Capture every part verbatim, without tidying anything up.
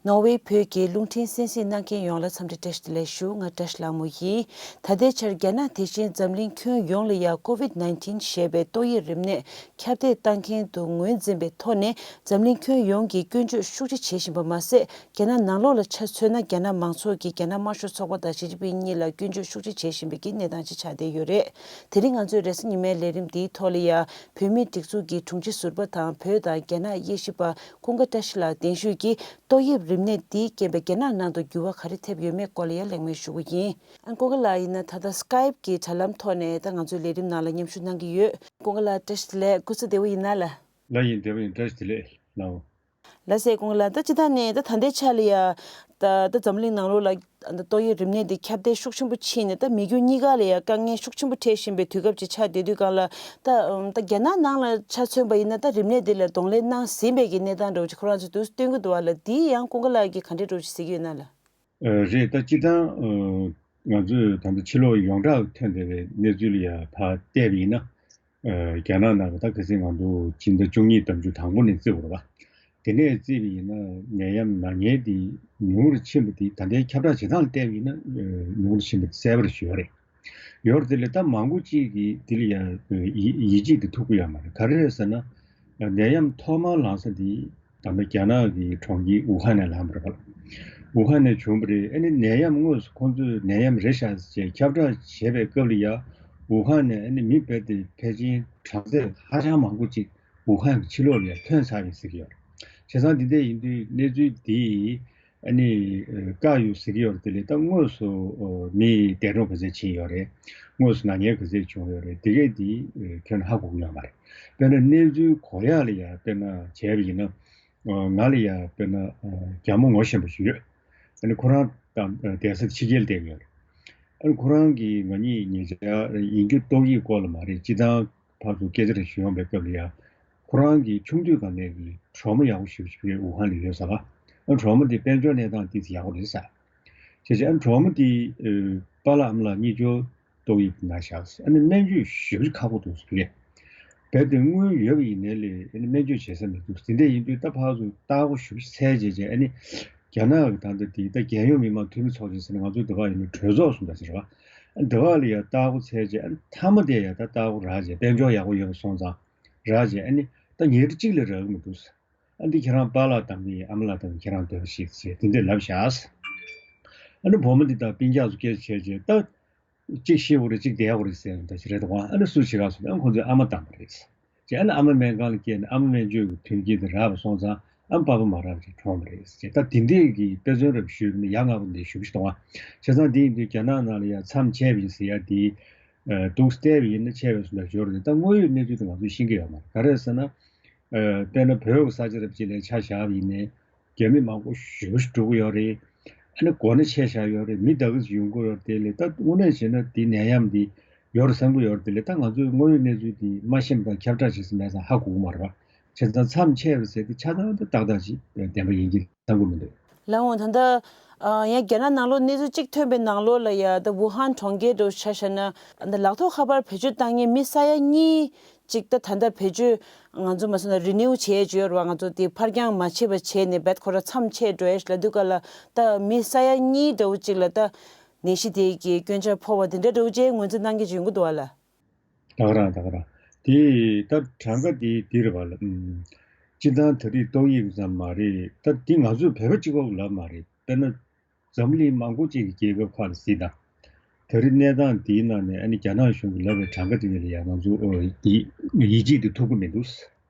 ནོར་ཝེ་བོད་ཀྱི་རླུང་འཕྲིན་གསན་གཟིགས་གནང་མཁན་ཡོངས་ལ་འཚམས་འདྲི་བཀྲ་ཤིས་བདེ་ལེགས་ཞུ། ང་བཀྲ་ཤིས་ལྷ་མོ་ཡིན། ད་ལྟའི་ཆར་རྒྱ་ནག་དེ་བཞིན་འཛམ་གླིང་ཁྱོན་ཡོངས་ལ་ཡང་ཀོ་ཝིད་ནའིན་ཊིན་ཞེས་པའི་ཏོག་དབྱིབས་རིམས་ནད་ཁྱབ་གདལ་བཏང་མཁན་དུ་ངོས་འཛིན་པའི་ཐོག་ནས་འཛམ་གླིང་ཁྱོན་ཡོངས་ཀྱིས་སྐྱོན་བརྗོད་ཤུགས་ཆེ་བྱེད་བཞིན་པ་མ་ཟད། རྒྱ་ནག་ནང་ལོགས་ལ་ཆ་མཚོན་ན། རྒྱ་ནག་མང་ཚོགས་ཀྱིས་རྒྱ་ནག་དམར་ཤོག་ཚོགས་པ་དང་ཞི་ཅིན་ཕིང་གཉིས་ལ་སྐྱོན་བརྗོད་ཤུགས་ཆེ་བྱེད་བཞིན་པའི་གི་གནས་སྟངས་ཅིག་ཆགས་བསྡད་ཡོད་རེད། དེ་རིང་ང་ཚོའི་རེས་གཟའ་ཉི་མའི་ལས་རིམ་འདིའི་ཐོག་ལ་ཡང་བོད་མིའི་སྒྲིག་འཛུགས་ཀྱི་དྲུང་ཆེ་ཟུར་པ་དང་བོད་དང་རྒྱ་ནག་དབྱེ་ཞིབ་པ་ཀུན་དགའ་བཀྲ་ཤིས་ལགས་གདན་ཞུས་ཀྱིས་ཏོག་དབྱིབས་རིམས་ནད་འདིའི་རྐྱེན་པས་རྒྱ་ནག་ནང་དུ་འགྱུར་བ་ག་རེ་ཐེབས་ཡོད་མེད་སྐོར་ལ་ཡང་གླེང་མོལ་ཞུ་གི་ཡིན། ཨ་ཀུན་དགའ་ལགས་ཡིན་ན་ད་ལྟ་སི་ཀའིབ་ཀྱི་དྲ་ལམ་ཐོག་ནས་ད་ང་ཚོའི་ལས་རིམ་ནང་ལ་མཉམ་ཞུགས་གནང་གི་ཡོད། ཀུན་དགའ་ལགས་བཀྲ་ཤིས་བདེ་ལེགས། སྐུ་གཟུགས་བདེ་པོ་ཡིན་ན་ལགས། ལགས་ཡིན། བདེ་པོ་ཡིན། བཀྲ་ཤིས་བདེ་ལེགས་ལགས། ལགས་སེ་ཀུན་དགའ་ལགས། ད་སྤྱིར་བཏང་ནས་ད་ད་ལྟའི་ཆ་ལ་ཡ་ད་ད་འཛམ་གླིང་ནང་ལོགས་ལ་ད་ཏོག་དབྱིབས་རིམས་ནད་འདི་ཁྱབ་གདལ་ཤུགས་ཆེན་པོ་ཕྱིན་ནས། ད་མི་རྒྱུ་གཉིས་ཀ་ལ་ཡ་དཀའ་ངལ་ཤུགས་ཆེན་པོ་འཕྲད་བཞིན་པའི་དུས་སྐབས་ཅིག་ཆགས་བསྡད་དུས་སྒང་ལ། ད་ད་རྒྱ་ནག་ནང་ལ་ཆ་མཚོན་པ་ཡིན་ན་ད་རིམས་ནད་འདི་ལ་གདོང་ལེན་གནང་ཟིན་པའི་གི་གནས་སྟངས་འདྲ་བོ་ཅིག་ཁོ་རང་ཚོས་འདུག་སྟོན་གྱི་འདུག་བ་ལ། འདི་ཡང་ཀུན་དགའ་ལགས་ཀྱིས་ག་འདྲའི་འདྲ་བོ་ཅིག་གཟིགས་ཀྱི་ཡོད་ན་ལགས། ཨ་རེད། ད་སྤྱིར་བཏང་ཨ་ང་ཚོས་ད་ལྟ་ཕྱི་ལོགས་ཡོངས་གྲགས་ཐོན་བསྡད་པའི་གནས་ཚུལ་ལ་ཡ་ཕར་བལྟས་པ་ཡིན་ན། ཨ་རྒྱ་ནག་ནང་གི་ད་ག་ཚོད་ང་ཚོ་སྤྱི་ཟླ་བཅུ་གཉིས་ཟླ་མཇུག་དང་པོ་ནས་བརྩི་དགོས་རེད་པ། དེ་ནས་བརྩིས་པ་ཡིན་ན་ནད་ཡམས་ན་མཁན་དེ་ཉུང་རུ་ཕྱིན་པ་དེ། ད་ལྟའི་ཁྱབ་བསྒྲགས་བྱེད་སྟངས་ལ་བལྟས་པ་ཡིན་ན་ཨ་ཉུང་རུ་ཕྱིན་པ་དེ་གསལ་པོ་རེད་ཞུ་ཡ་རེད། ཡོད་རེད། དེ་ལས་ད་མང་པོ་ཅིག་གིས་དེ་ལ་ཡ་ཡིད་ཡིད་ཆེས་དེ་ཐུབ་ཀྱི་ཡོད་མ་རེད། ག་རེ་རེད་ཟེར་ན། ནད་ཡམས་ཐོག་མར་ལངས་ས་དེ་ད་ལྟ་རྒྱ་ནག་གི་གྲོང་ཁྱེར་ཝུ་ཧན་ནས་ལངས་པ་རེད་པ། ཝུ་ཧན་ནས་བྱུང་བ་རེད། ཨ་ནི་ནད་ཡམས་དངོས་སུ་ཁོང་ཚོས་ནད་ཡམས་རེད་ཤག་ཅེས་ཁྱབ་བསྒྲགས་བྱས་པའི་སྐབས་ལ་ཡ་ཝུ་ཧན་ནས་ཨ་ནི་མི་རྦད་དེ་ཕལ་ཆེར་གྲངས་ཚད་ཧ་ཅང་མང་པོ་ཅིག་ཝུ་ཧན་གྱི་ཕྱི་ལོགས་ལ་ཡ་ཐོན་ཚར་ཡོད་ཟེར་གྱི་ཡོད་རེད། བྱས་ཙང་འདི་འདྲ་ཡིན་དུས་གནས་ཚུལ་འདི་ཨ་ནི་ཨ་བཀག་ཡོད་ཟེར་གྱི་ཡོད་རེད། དེ་ལས་ད་དངོས་སུ་ཨ་མི་འདས་གྲོངས་ག་ཚད་ཕྱིན་ཡོད་རེད། དངོས་སུ་ན་མཁན་ག་ཚད་བྱུང་ཡོད་རེད། དེ་གས་འདི་ཨ་ཁྱོན་ནས་ཧ་གོ་གི་ཡོད་མ་རེད། དཔེར་ན་གནས་ཚུལ་གོ་ཡག་ལ་ཡ་དཔེར་ན་བྱས་པ་ཡིན་ན། ཨ་ང་ལ་ཡ་དཔེར་ན་ཨ་རྒྱ་མོ་ངོ་ཤེས་པ་ཞིག་ཡོད། ཨ་ནི་ཁོ་རང་དང་ཨ་བསྡད་ས་ཕྱི་རྒྱལ་བསྡད་ཡོད་རེད། ཨ་ནི་ཁོ་རང་གིས་ང་གཉིས་ཉེ་ཆར་ཡིན་རྒྱུ་ཏོག་དབྱིབས་སྐོར་ལ་མ་རེད། སྤྱིར་བཏང་ཕར་ཚུར་སྐད་ཆ་རེ་ཞུ་ཡོང་པའི་སྐབས་ལ་ཡ། ཁོ་རང་གི་ཆུང་དུས་སྒང་ནས་ཀྱི་གྲོགས་མོ་ཡག་པོ་ཞེ་པོ་ཅིག་ཝུ་ཧན་ལ་ཡོད་ཟེར་བ། ཨ་གྲོགས་མོ་དེ་དཔལ་འབྱོར་གནས་སྟངས་ཏོག་ཙམ་ཡག་པོ་རེད་ཟེར། བྱས་ཙང་ཨ་གྲོགས་མོ་དེ་ཨ་པཱ་ལགས་ཨ་མ་ལགས་གཉིས་ཀྱང་ཏོག་དབྱིབས་ན་བཞག་ཟེར། ཨ་ནི་སྨན་བཅོས་ཞེ་པོ་ཅིག་ཁག་པོ་འདུག་ཟེར་གི། རྦད་དེ་དངུལ་ཡོད་པ་ཡིན་ནའི་ལས་ཨ་ནི་སྨན་བཅོས་བྱེད་ས་མི་འདུག། དེ་འདྲ་ཡིན་དུས་ད་ཕར་ཚུར་ལྟ་སྒོ་ཞེ་པོ་ཅིག་འཚོལ་བྱས་བྱས། ཨ་ནི་རྒྱ་ནག་གི་ད་ལྟ་དེ་ད་རྒྱལ་ཡོངས་མི་དམངས་འཐུས་མི་ཚོགས་ཆེན་ཟེར་ནས་ང་ཚོ་འདི་ག་ཡིན་ན་གྲོས་ཚོགས་གསུངས་པ་ཟེར་བ། ཨ་འདི་ག་ལ་ཡ་ལྟ་སྒོ་འཚོལ་བྱས། ཨ་ནི་མཐའ་མ་དེ་ཡ་ད་ལྟ་སྒོ་རག་བྱས། དཔལ་འབྱོར་ཡག་པོ་ཡོད་པ་སོང་ཙང་རག་བྱས། ཨ་ནི་ད་ཉིན་རེ་གཅིག་ལས་རག་གི་མི་འདུག་ཟེར། ཨ་འདི་ཁྱེད་རང་པཱ་ལགས་དང་ངའི་ཨ་མ་ལགས་དང་ཁྱེད་རང་སྡོད་པ་ཞིག་ཟེར་དེ་འདྲ་ལབ་བཞག། ཨ་ནི་བུ་མོ་འདི་དང་སྤུན་ཀྱག་ཚོ་སྐད་ཆ་བྱས་བྱས། ད་གཅིག་ཤི་དགོས་རེད་གཅིག་བསྡད་དགོས་རེད་ཟེར་ཡོང་ད་ཅི་རེད་དོ། ཨ་ནི་སུ་བྱེད་ག་སོང་། ཨ་ཁོང་ཚོའི་ཨ་མ་བཏང་བ་རེད་ཟེར། ཨ་ནི་ཨ་མ་སྨན་ཁང་ལ་བསྐྱལ་ནས་ཨ་མ་སྨན་བཅོས་ཀྱི་མཐུན་རྐྱེན་དེ་རག་པ་སོང་ཙང་ཨ་མ་པ་ཕ་མ་རག་པ་ཅིག་གྲོངས་པ་རེད་ཟེར། ད་དེ་འདྲས་ཀྱི་དཔེ་མཚོན་རབ་ཞུས་ནས་ཡ་ང་པོ་འདི་ཞུ་གི་ཞིག་གཏོང་བ། བྱས་ཙང་དེ་ཡིན་དུས་རྒྱ་ནག་ནང་ལ་ཡ་མཚམས་ཆད་པ་ཡིན་ཟེར་ཡ་དེ། ཨ་འདུག་བལྟས་པ་ཡིན་ན་ཆད་པའི་བཟོ་འདྲ་ཞིག་ཡོད་རེད། ད་དངོས་ཡོད་གནས་ཚུལ་དེ་ང་ཚོས་ཤེས་ཀྱི་ཡོད་མ་རེད། ག་རེ་རེད་ཟེར་ན། ཨ་དཔེར་ན་བོད་ཀྱི་ས་ཆ་རབ་ཅིག་ལ་ཆ་བཞག་པ་ཡིན་ནའི་རྒྱ་མི་མང་པོ་ཞེ་པོ་ཞིག་འགྲོ་གི་ཡོད་རེད། ཨ་ནི་འགོ་ནས་ཆད་བཞག་ཡོད་རེད། མི་ད་ག་ཚོད་ཡོང་གི་ཡོད་རེད། དེ་ལས་ད་དངོས་གནས་བྱས་ན་དེ་ནད་ཡམས་འདི་ཡོད་རེད་བསམ་གྱི་ཡོད་རེད། དེ་ལས་ད་ང་ཚོས་དངོས་ཡོད་གནས་ཚུལ་འདི་མ་ཤེས་པ་དང་ཁྱབ་བསྒྲགས་བྱེད་ས་མེད་ཙང་ཧ་གོ་གི་མ་རེད་པ། བྱས་ཙང་མཚམས་ཆད་པ་ཟེར་དེ་ཆ་ཚང་དེ་ཏག་ཏག་ཅིག་བདེན་པ་ཡིན་གྱི་བསམ་གྱི་མི་འདུག། ལགས་འོང་། ད་ལྟ་ཨ་ཡང་རྒྱ་ནག་ནང་ལོགས་གནས་ཚུལ་གཅིག་ཐོན་པའི་ནང་ལོགས་ལ་ཡ་ད་ཝུ་ཧན་གྲོང་ཁྱེར་དུ་ཆ་བཞག་ན། ད་ལག་ཐོགས་ཁ་པར་བེད་སྤྱོད་བཏང་མཁན་མི་ས་ཡ་གཉིས་ཅིག་ད་ད་ལྟ་བེད་སྤྱོད་ང་ཚོ་མ་སོང་ན་རི་ནིའུ་བྱས་ཡོད་རེད་བ། ང་ཚོ་དེ་ཕར་འགྱངས་མ་བྱས་པ་བྱས་ནས་རྦད་ཁོ་རང་མཚམས་ཆད་འགྲོ་ཡ་ཞིག་ལབ་དུས་སྐབས་ལ། ད་མི་ས་ཡ་གཉིས་འདྲ་བོ་ཅིག་ལ་ད་ནད་གཞི་དེ་གི་སྐྱོན་ཆ་ཕོག་པ་དེ་འདྲ་འདྲ་བོ་ཅིག་ངོས་འཛིན་གནང་མཁན་ཅིག་ཡོང་གི་འདུག་བ་ལ། ད་ག་རང་ད་ག་རང་། དེ་ད་གྲངས་ཀ་དེ་འདི་རེད་བ་ལ། ཨུམ། སྤྱིར་བཏང་ད་རེས་ཏོག་དབྱིབས་ཙམ་མ་རེད། ད་འདི་ང་ཚོ་བོད་པ་གཅིག་པོ་ལབ་མ་རེད། དཔེར་ན་འཛམ་གླིང་མང་པོ་ཅིག་གི་རྒྱལ་ཁབ་ཁག་ལ་གཟིགས་དང་། ད་རེས་གནས་སྟངས་འདིའི་ནང་ནས་ཨ་ནི་རྒྱ་ནག་གཞུང་གིས་ལབ་པའི་གྲངས་ཀ་དེ་ལ་ཡང་ང་ཚོ་ཨོ་འདི་ཡིད་ཆེས་དེ་ཐུབ་ཀྱི་མི་འདུག།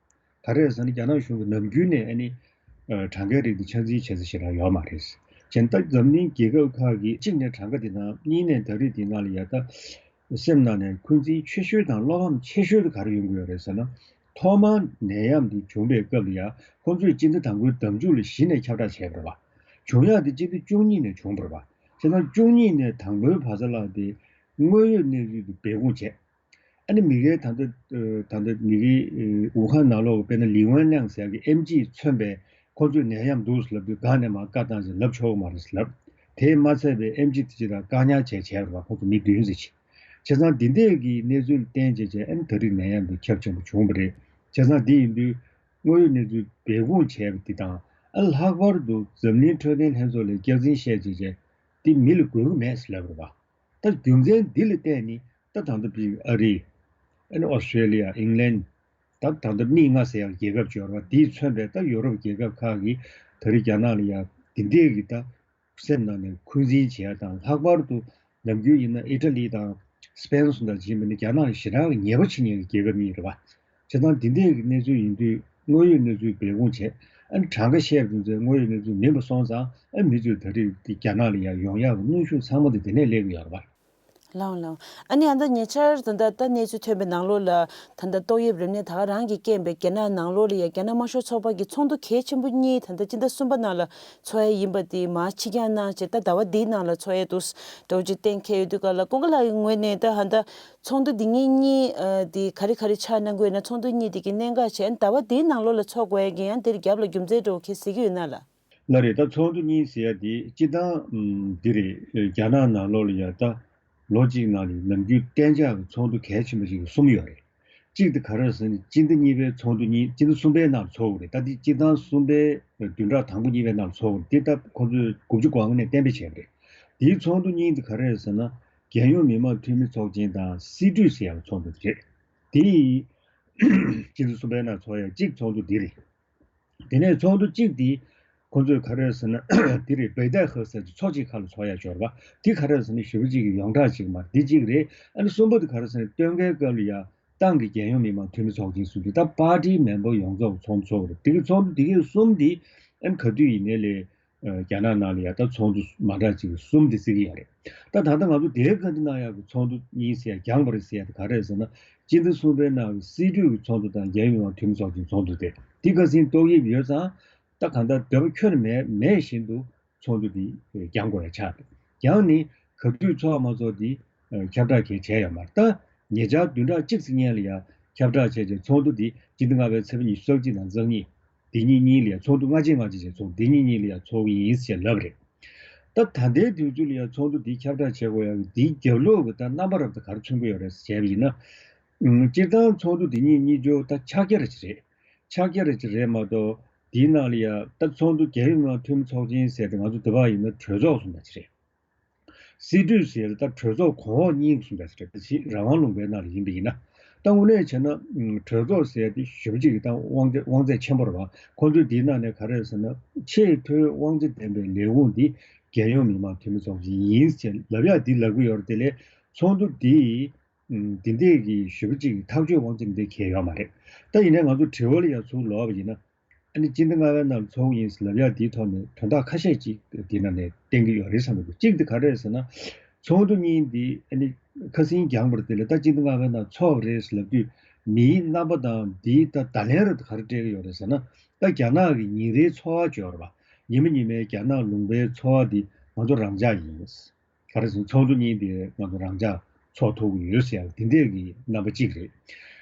ག་རེ་རེད་ཟེར་ན་རྒྱ་ནག་གཞུང་གིས་ནམ་རྒྱུན་ནས་ཨ་ནི་ཨ་གྲངས་ཀའི་རིགས་དེ་ཆ་འཛིན་བྱེད་ས་ཞེ་དྲག་ཡོད་མ་རེད། བྱས་ན་ད་འཛམ་གླིང་རྒྱལ་ཁབ་ཁག་གིས་གཅིག་ནས་གྲངས་ཀ་དེ་དང་གཉིས་ནས་ད་རེས་དེ་ནང་ལ་ཡ་ད་སེམས་ནང་ནས་འཁོན་འཛིན་ཆེ་ཤོས་དང་བློ་ཕམ་ཆེ་ཤོས་དེ་ག་རེ་ཡོང་གི་ཡོད་རེད་ཟེར་ན། ཐོག་མར་ནད་ཡམས་འདི་བྱུང་པའི་སྐབས་ལ་ཡ་ཁོང་ཚོས་སྤྱི་ཟླ་དང་པོའི་ཟླ་མཇུག་ལ་གཞི་ནས་ཁྱབ་བསྒྲགས་བྱས་པ་རེད་པ། བྱུང་ཡག་དེ་སྤྱི་ཟླ་བཅུ་གཉིས་ནས་བྱུང་བ་རེད་པ། བྱས་ཙང་བཅུ་གཉིས་ནས་དང་པོའི་བར་མཚམས་ལ་དེ་དངོས་ཡོད་གནས་ཚུལ་དེ་སྦས་སྐུང་བྱས། ཨ་ནི་མི་སྒེར་ད་ལྟ་ད་ལྟ་མི་སྒེར་ཝུ་ཧན་ནང་ལོགས་ཀྱི་དཔེར་ན་ལི་ཝན་ལེང་ཟེར་ཡག་གི་ཨེམ་ཆི་མཚོན་པའི་ཁོང་ཚོས་ནད་ཡམས་འདུག་ཟེར་ལབ་དུས་སྒང་ནས་མར་བཀའ་བཏང་ཞིང་ལབ་ཆོག་གི་མ་རེད་ཟེར་ལབ། དེས་མ་ཚད་པའི་ཨེམ་ཆི་དེ་ཅིག་དང་བཀག་ཉར་བྱས་བྱས་པ་རེད་པ། ཁོང་ཚོ་མི་བདུན་ཙམ་ཅིག། བྱས་ཙང་འདི་འདྲས་ཀྱི་གནས་ཚུལ་བརྟེན་བྱས་བྱས་ཨ་ནི་ད་རེས་ནད་ཡམས་འདི་ཁྱབ་ཆེན་པོ་བྱུང་བ་རེད། བྱས་ཙང་འདི་ཡིན་དུས་དངོས་ཡོད་གནས་ཚུལ་སྦས་སྐུང་བྱས་པ་འདི་དང་ ཨ་ལྷག་པར་དུ་འཛམ་གླིང་འཕྲོད་བསྟེན་ལྷན་ཚོགས་ལ་སྐྱག་རྫུན་བཤད་བྱས་བྱས་དེ་མི་ལ་དགོས་ཀྱི་མེད་ཟེར་ལབ་རེད་བ། ད་རྒྱུ་མཚན་འདི་ལ་བརྟེན་ནས་ད་ད་ལྟ་བི་ཨ་རི། ཨ་ནི་ཨོ་སི་ཀྲེ་ལི་ཡ། ཨིང་ལན། ད་ད་ལྟ་མིག་ལྔ་ཟེར་ཡག་རྒྱལ་ཁབ་ཅིག་ཡོད་རེད་བ། དེས་མཚོན་པའི་ད་ཡོ་རོབ་རྒྱལ་ཁབ་ཁག་གིས་ད་རེས་རྒྱ་ནག་ལ་ཡ་དེ་འདྲས་ཀྱི་ད་སེམས་ནང་ནས་འཁོན་འཛིན་བྱེད་ཡ་དང་། ལྷག་པར་དུ་ནམ་རྒྱུན་ཡིན་ན་ཨི་ཊ་ལི་དང་སི་པེན་སོགས་དང་བྱིས་པ་ནི་རྒྱ་ནག་ལ་ཞེ་དྲག་གི་ཉེས་པ་བྱེད་མཁན་གྱི་རྒྱལ་ཁབ་གཉིས་རེད་བ། བྱས་ཙང་འདི་འདྲས་ཀྱི་གནས་ཚུལ་ཡིན་དུས་དངོས་ཡོད་གནས་ཚུལ་སྦས་སྐུང་བྱས། ཨ་ནི་གྲངས་ཀ་བཤད་པ་དེ་ཚོས་དངོས་ཡོད་གནས་ཚུལ་མིན་པ་སོང་ཙང་། ཨ་མི་ཚོས་ད་རེས་དེ་རྒྱ་ནག་ལ་ཡ་ཡོང་ཡག་གི་གནོན་ཤུགས་ཚང་མ་དེ་དེ་ནས་སླེབས་ཀྱི་ཡོད་རེད་བ། ལགས་ལགས། ཨ་ནི་ཨ་ད་ཉེ་ཆར་ད་ལྟ་ད་གནས་ཚུལ་ཐོན་པའི་ནང་ལོགས་ལ་ད་ལྟ་ཏོག་དབྱིབས་རིམས་ནད་ད་ག་རང་གིས་རྐྱེན་པས་རྒྱ་ནག་ནང་ལོགས་ལ་ཡ་རྒྱ་ནག་དམར་ཤོག་ཚོགས་པ་གི་ཚོགས་འདུ་གལ་ཆེན་པོ་གཉིས་ད་ལྟ་སྤྱི་ཟླ་གསུམ་པ་ནང་ལ་ཚོགས་ཡ་ཡིན་པ་དེ་མར་ཕྱིར་འགྱངས་གནང་བྱས། ད་ཟླ་བ་འདིའི་ནང་ལ་ཚོགས་ཡ་འདུག་འདྲ་བོ་ཅིག་གཏན་འཁེལ་ཡོད་དུས་ག་ལ། ཀུན་དགའ་ལགས་ཀྱི་ངོས་ནས་ད་ཧ་ད་ཚོགས་འདུ་འདི་གཉིས་གཉིས་ཨ་དེ་ག་རེ་ག་རེ་ཆགས་གནང་གི་ཡོད་ན། ཚོགས་འདུ་གཉིས་དེ་གི་གནད་འགག་བྱས། ཨ་ནི་ཟླ་བ་འདིའི་ནང་ལོགས་ལ་ཚོགས་དགོས་ཡ་གི་ཡང་དེར་རྒྱབ་ལ་རྒྱུ་མཚན་འདྲ་བོ་ག་རེ་གཟིགས་ཀྱི་ཡོད་ན་ལགས། ལགས་རེད། ད་ཚོགས་འདུ་གཉིས་ཟེར་ཡ་དེ་སྤྱིར་བཏང་ཨམ་འདི་རེད། རྒྱ་ནག་ནང་ལོགས་ལ་ཡ་ད་ལོ་གཅིག་ནང་ལ་ནམ་རྒྱུན་གཏན་འཇགས་ཀྱི་ཚོགས་འདུ་གལ་ཆེན་པོ་ཞིག་གསུམ་ཡོད་རེད། གཅིག་དེ་ག་རེ་ཟེར་ན་སྤྱི་ཟླ་གཉིས་པའི་ཚོགས་འདུ་གཉིས། སྤྱི་ཟླ་གསུམ་པའི་ནང་ཚོགས་ཀྱི་རེད། ད་དེ་སྤྱིར་བཏང་གསུམ་པའི་བདུན་ཕྲག་དང་པོ་གཉིས་པའི་ནང་ཚོགས་ཀྱི་རེད། དེ་ད་ཁོ་ཚོས་དགུ་བཅུ་གོ་ལྔ་ནས་གཏན་འབེབས་བྱས་པ་རེད། དེའི་ཚོགས་འདུ་གཉིས་དེ་ག་རེ་རེད་ཟེར་ན། རྒྱལ་ཡོངས་མི་དམངས་འཐུས་མི་ཚོགས་ཆེན་དང་སྲིད་གྲོས་ཟེར་ཡག་ཚོགས་འདུ་དེ་རེད། དེ་ཡིས་སྤྱི་ཟླ་གསུམ་པའི་ནང་ཚོགས་ཡ་གཅིག་ཚོགས་འདུ་འདི་རེད། དེ་ནས་ཚོགས་འདུ་གཅིག་དེ་ཁོ་ཚོས་ག་རེ་ཟེར་ན་འདི་རེད། བེ་ཏའི་ཧེ་ཟེར་གྱི་མཚོ་གཅིག་ཁ་ལ་ཚོགས་ཡ་འབྱོར་བ་དེ་ག་རེ་ཟེར་ན་ཞེ་པོ་གཅིག་གི་ཡོངས་གྲགས་གཅིག་མ་འདི་གཅིག་རེད། ཨ་ནི་གསུམ་པ་དེ་ག་རེ་ཟེར་ན་སྟོན་ཁའི་སྐབས་ལ་ཡ་ཏང་གི་རྒྱལ་ཡོངས་མི་དམངས་འཐུས་མི་ཚོགས་ཆེན་གསུམ་གྱི་ད་པར་ཊིའི་མེམ་བར་ཡོངས་རྫོགས་ཚོགས་འདུ་ཚོགས་རེད། དེ་གི་ཚོགས་འདུ་དེ་གའི་གསུམ་དེ་ཨ་ནི་ག་དུས་ཡིན་ནའི་ལས་རྒྱ་ནག་ནང་ལ་ཡ་ད་ཚོགས་འདུ་མ་འདྲ་གཅིག་གི་གསུམ་དེ་བརྩི་གི་ཡོད་རེད། ད་ད་ལྟ་ང་ཚོ་དེའི་བཀའ་འདྲི་གནང་ཡག་གི་ཚོགས་འདུ་གཉིས་ཟེར་ཡ་འགྱངས་པ་རེད་ཟེར་ཡ་དེ་ག་རེ་རེད་ཟེར་ན། སྤྱི་ཟླ་གསུམ་པའི་ནང་གི་སྲིད་གྲོས་ཀྱི་ཚོགས་འདུ་དང་རྒྱལ་ཡོངས་མི་དམངས་འཐུས་མི་ཚོགས་ཆེན་ཚོགས་འདུ་དེ་དེ་ཁ་སང་ཏོག་དབྱིབས་ཡོད་ཙང་ད་གང་ལྟར་འདོད་པ་ཁྱོན་ནས་མེད་མེད་བཞིན་དུ་ཚོགས་འདུ་དེ་འགྱངས་དགོས་ཡ་ཆགས་འདུག་འགྱངས་ནས་ག་དུས་ཚོགས་མ་ཚོགས་དེ་ཁྱབ་བསྒྲགས་གང་ཡང་བྱས་ཡོད་མ་རེད། ད་ཉེ་ཆར་བདུན་ཕྲག་གཅིག་ཙམ་སྔོན་ལ་ཡ་ཁྱབ་བསྒྲགས་བྱས་རྗེས་ཚོགས་འདུ་དེ་སྤྱི་ཟླ་ལྔ་པའི་ཚེས་པ་ཉི་ཤུ་རྩ་གཅིག་དང་རྩ་གཉིས། འདི་གཉིས་གཉིས་ལ་ཡ་ཚོགས་འདུ་སྔ་རྗེས་སྔ་རྗེས་བྱས་ཚོགས་འདི་གཉིས་གཉིས་ལ་ཡ་ཚོགས་ཀྱི་ཡིན་ཟེར་ལབ་རེད། ད་ད་ལྟའི་དུས་ཚོད་ལ་ཡ་ཚོགས་འདུ་འདི་ཁྱབ་བསྒྲགས་བྱེད་དགོས་ཡ་གི་འདིའི་རྒྱབ་ལོགས་ཀྱི་ད་རྣམ་པ་རབ་ཏུ་ག་རེ་མཚོན་གྱི་ཡོད་རེད་ཟེར་བྱས་པ་ཡིན་ན། ཨུམ། སྤྱིར་བཏང་ཚོགས་འདུ་འདི་གཉིས་གཉིས་ཀྱོ་ད་ཕྱག་རྒྱ་རེ་ཅིག་རེད། ཕྱག་རྒྱ་རེ་ཅིག་རེད་མ་གཏོགས་འདིའི་ནང་ལ་ཡ་ད་ཚོགས་འདུ་རྒྱལ་ཡོངས་མི་དམངས་འཐུས་མི་ཚོགས་ཆེན་ཟེར་ཏེ་ང་ཚོ་འདི་པར་ཡིན་ན་གྲོས་ཚོགས་གསུངས་པ་ཅིག་རེད། སྲིད་གྲོས་ཟེར་ད་གྲོས་ཚོགས་གོང་འོག་གཉིས་གསུངས་པ་ཅིག་རེད། ད་ཕྱི་རང་དབང་ལུང་པའི་ནང་ལ་ཡིན་པ་ཡིན་ན། ད་དངོས་གནས་བྱས་ན་ཨུམ། གྲོས་ཚོགས་ཟེར་དེ་ཞེ་པོ་ཅིག་གི་ད་དབང་ཆ་དབང་ཚད་ཆེན་པོ་རེད་བ། ཁོང་ཚོས་འདིའི་ནང་ནས་ག་རེ་ཟེར་ན་ཆེས་མཐོའི་དབང་ཆ་ལྡན་པའི་ལས་ཁུངས་འདི་རྒྱལ་ཡོངས་མི་དམངས་འཐུས་མི་ཚོགས་ཆེན་ཡིན་ཟེར་ལབ་ཡ་འདི་ལབ་གི་ཡོད་རེད། དེ་ལས་ཚོགས་འདུ་འདི་འདི་འདྲས་ཀྱི་ཞེ་པོ་ཅིག་གི་ཐག་གཅོད་དབང་ཆ་འདི་གང་ཡང་ཡོད་མ་རེད། ད་ཡིན་ནའི་ང་ཚོ་དྲི་བ་ལ་ཡང་ཚུར་ལོག་པ་ཡིན་ན། ཨ་ནི་སྤྱི་ཟླ་ལྔ་པའི་ནང་ཚོགས་ཡིན་ཟེར་ལབ་ཡ་འདིའི་ཐོག་ནས་དོན་དག་ཁ་ཤས་ཅིག་འདི་ནང་ནས་བསྟན་གྱི་ཡོད་རེད་བསམ་གྱི་འདུག་གཅིག་དེ་ག་རེ་རེད་ཟེར་ན། ཚོགས་འདུ་གཉིས་འདི་ཨ་ནི་ཁ་སང་འགྱངས་པ་རེད། དེ་ལ་ད་སྤྱི་ཟླ་ལྔ་པའི་ནང་ཚོགས་པ་རེད་ཟེར་ལབ་དུས་མིའི་རྣམ་པ་དང་འདིའི་ད་བརྡ་ལན་རེ་ད་ག་རེ་སྤྲད་ཀྱི་ཡོད་རེད་ཟེར་ན། ད་རྒྱ་ནག་གི་ཉིན་རེའི་འཚོ་བ་ཅིག་ཡོད་རེད་བ། ཉི་མ་ཉི་མའི་རྒྱ་ནག་ལུང་པའི་འཚོ་བ་འདི་ང་ཚོ་རང་འཇགས་ཡིན། ག་རེ་ཟེར་ན་ཚོགས་འདུ་གཉིས་དེ་ང་ཚོ་རང་འཇགས་ཚོགས་ཐུབ་ཀྱི་ཡོད་ཟེར་ཡག་དེ་འདྲས་ཀྱི་རྣམ་པ་གཅིག་རེད།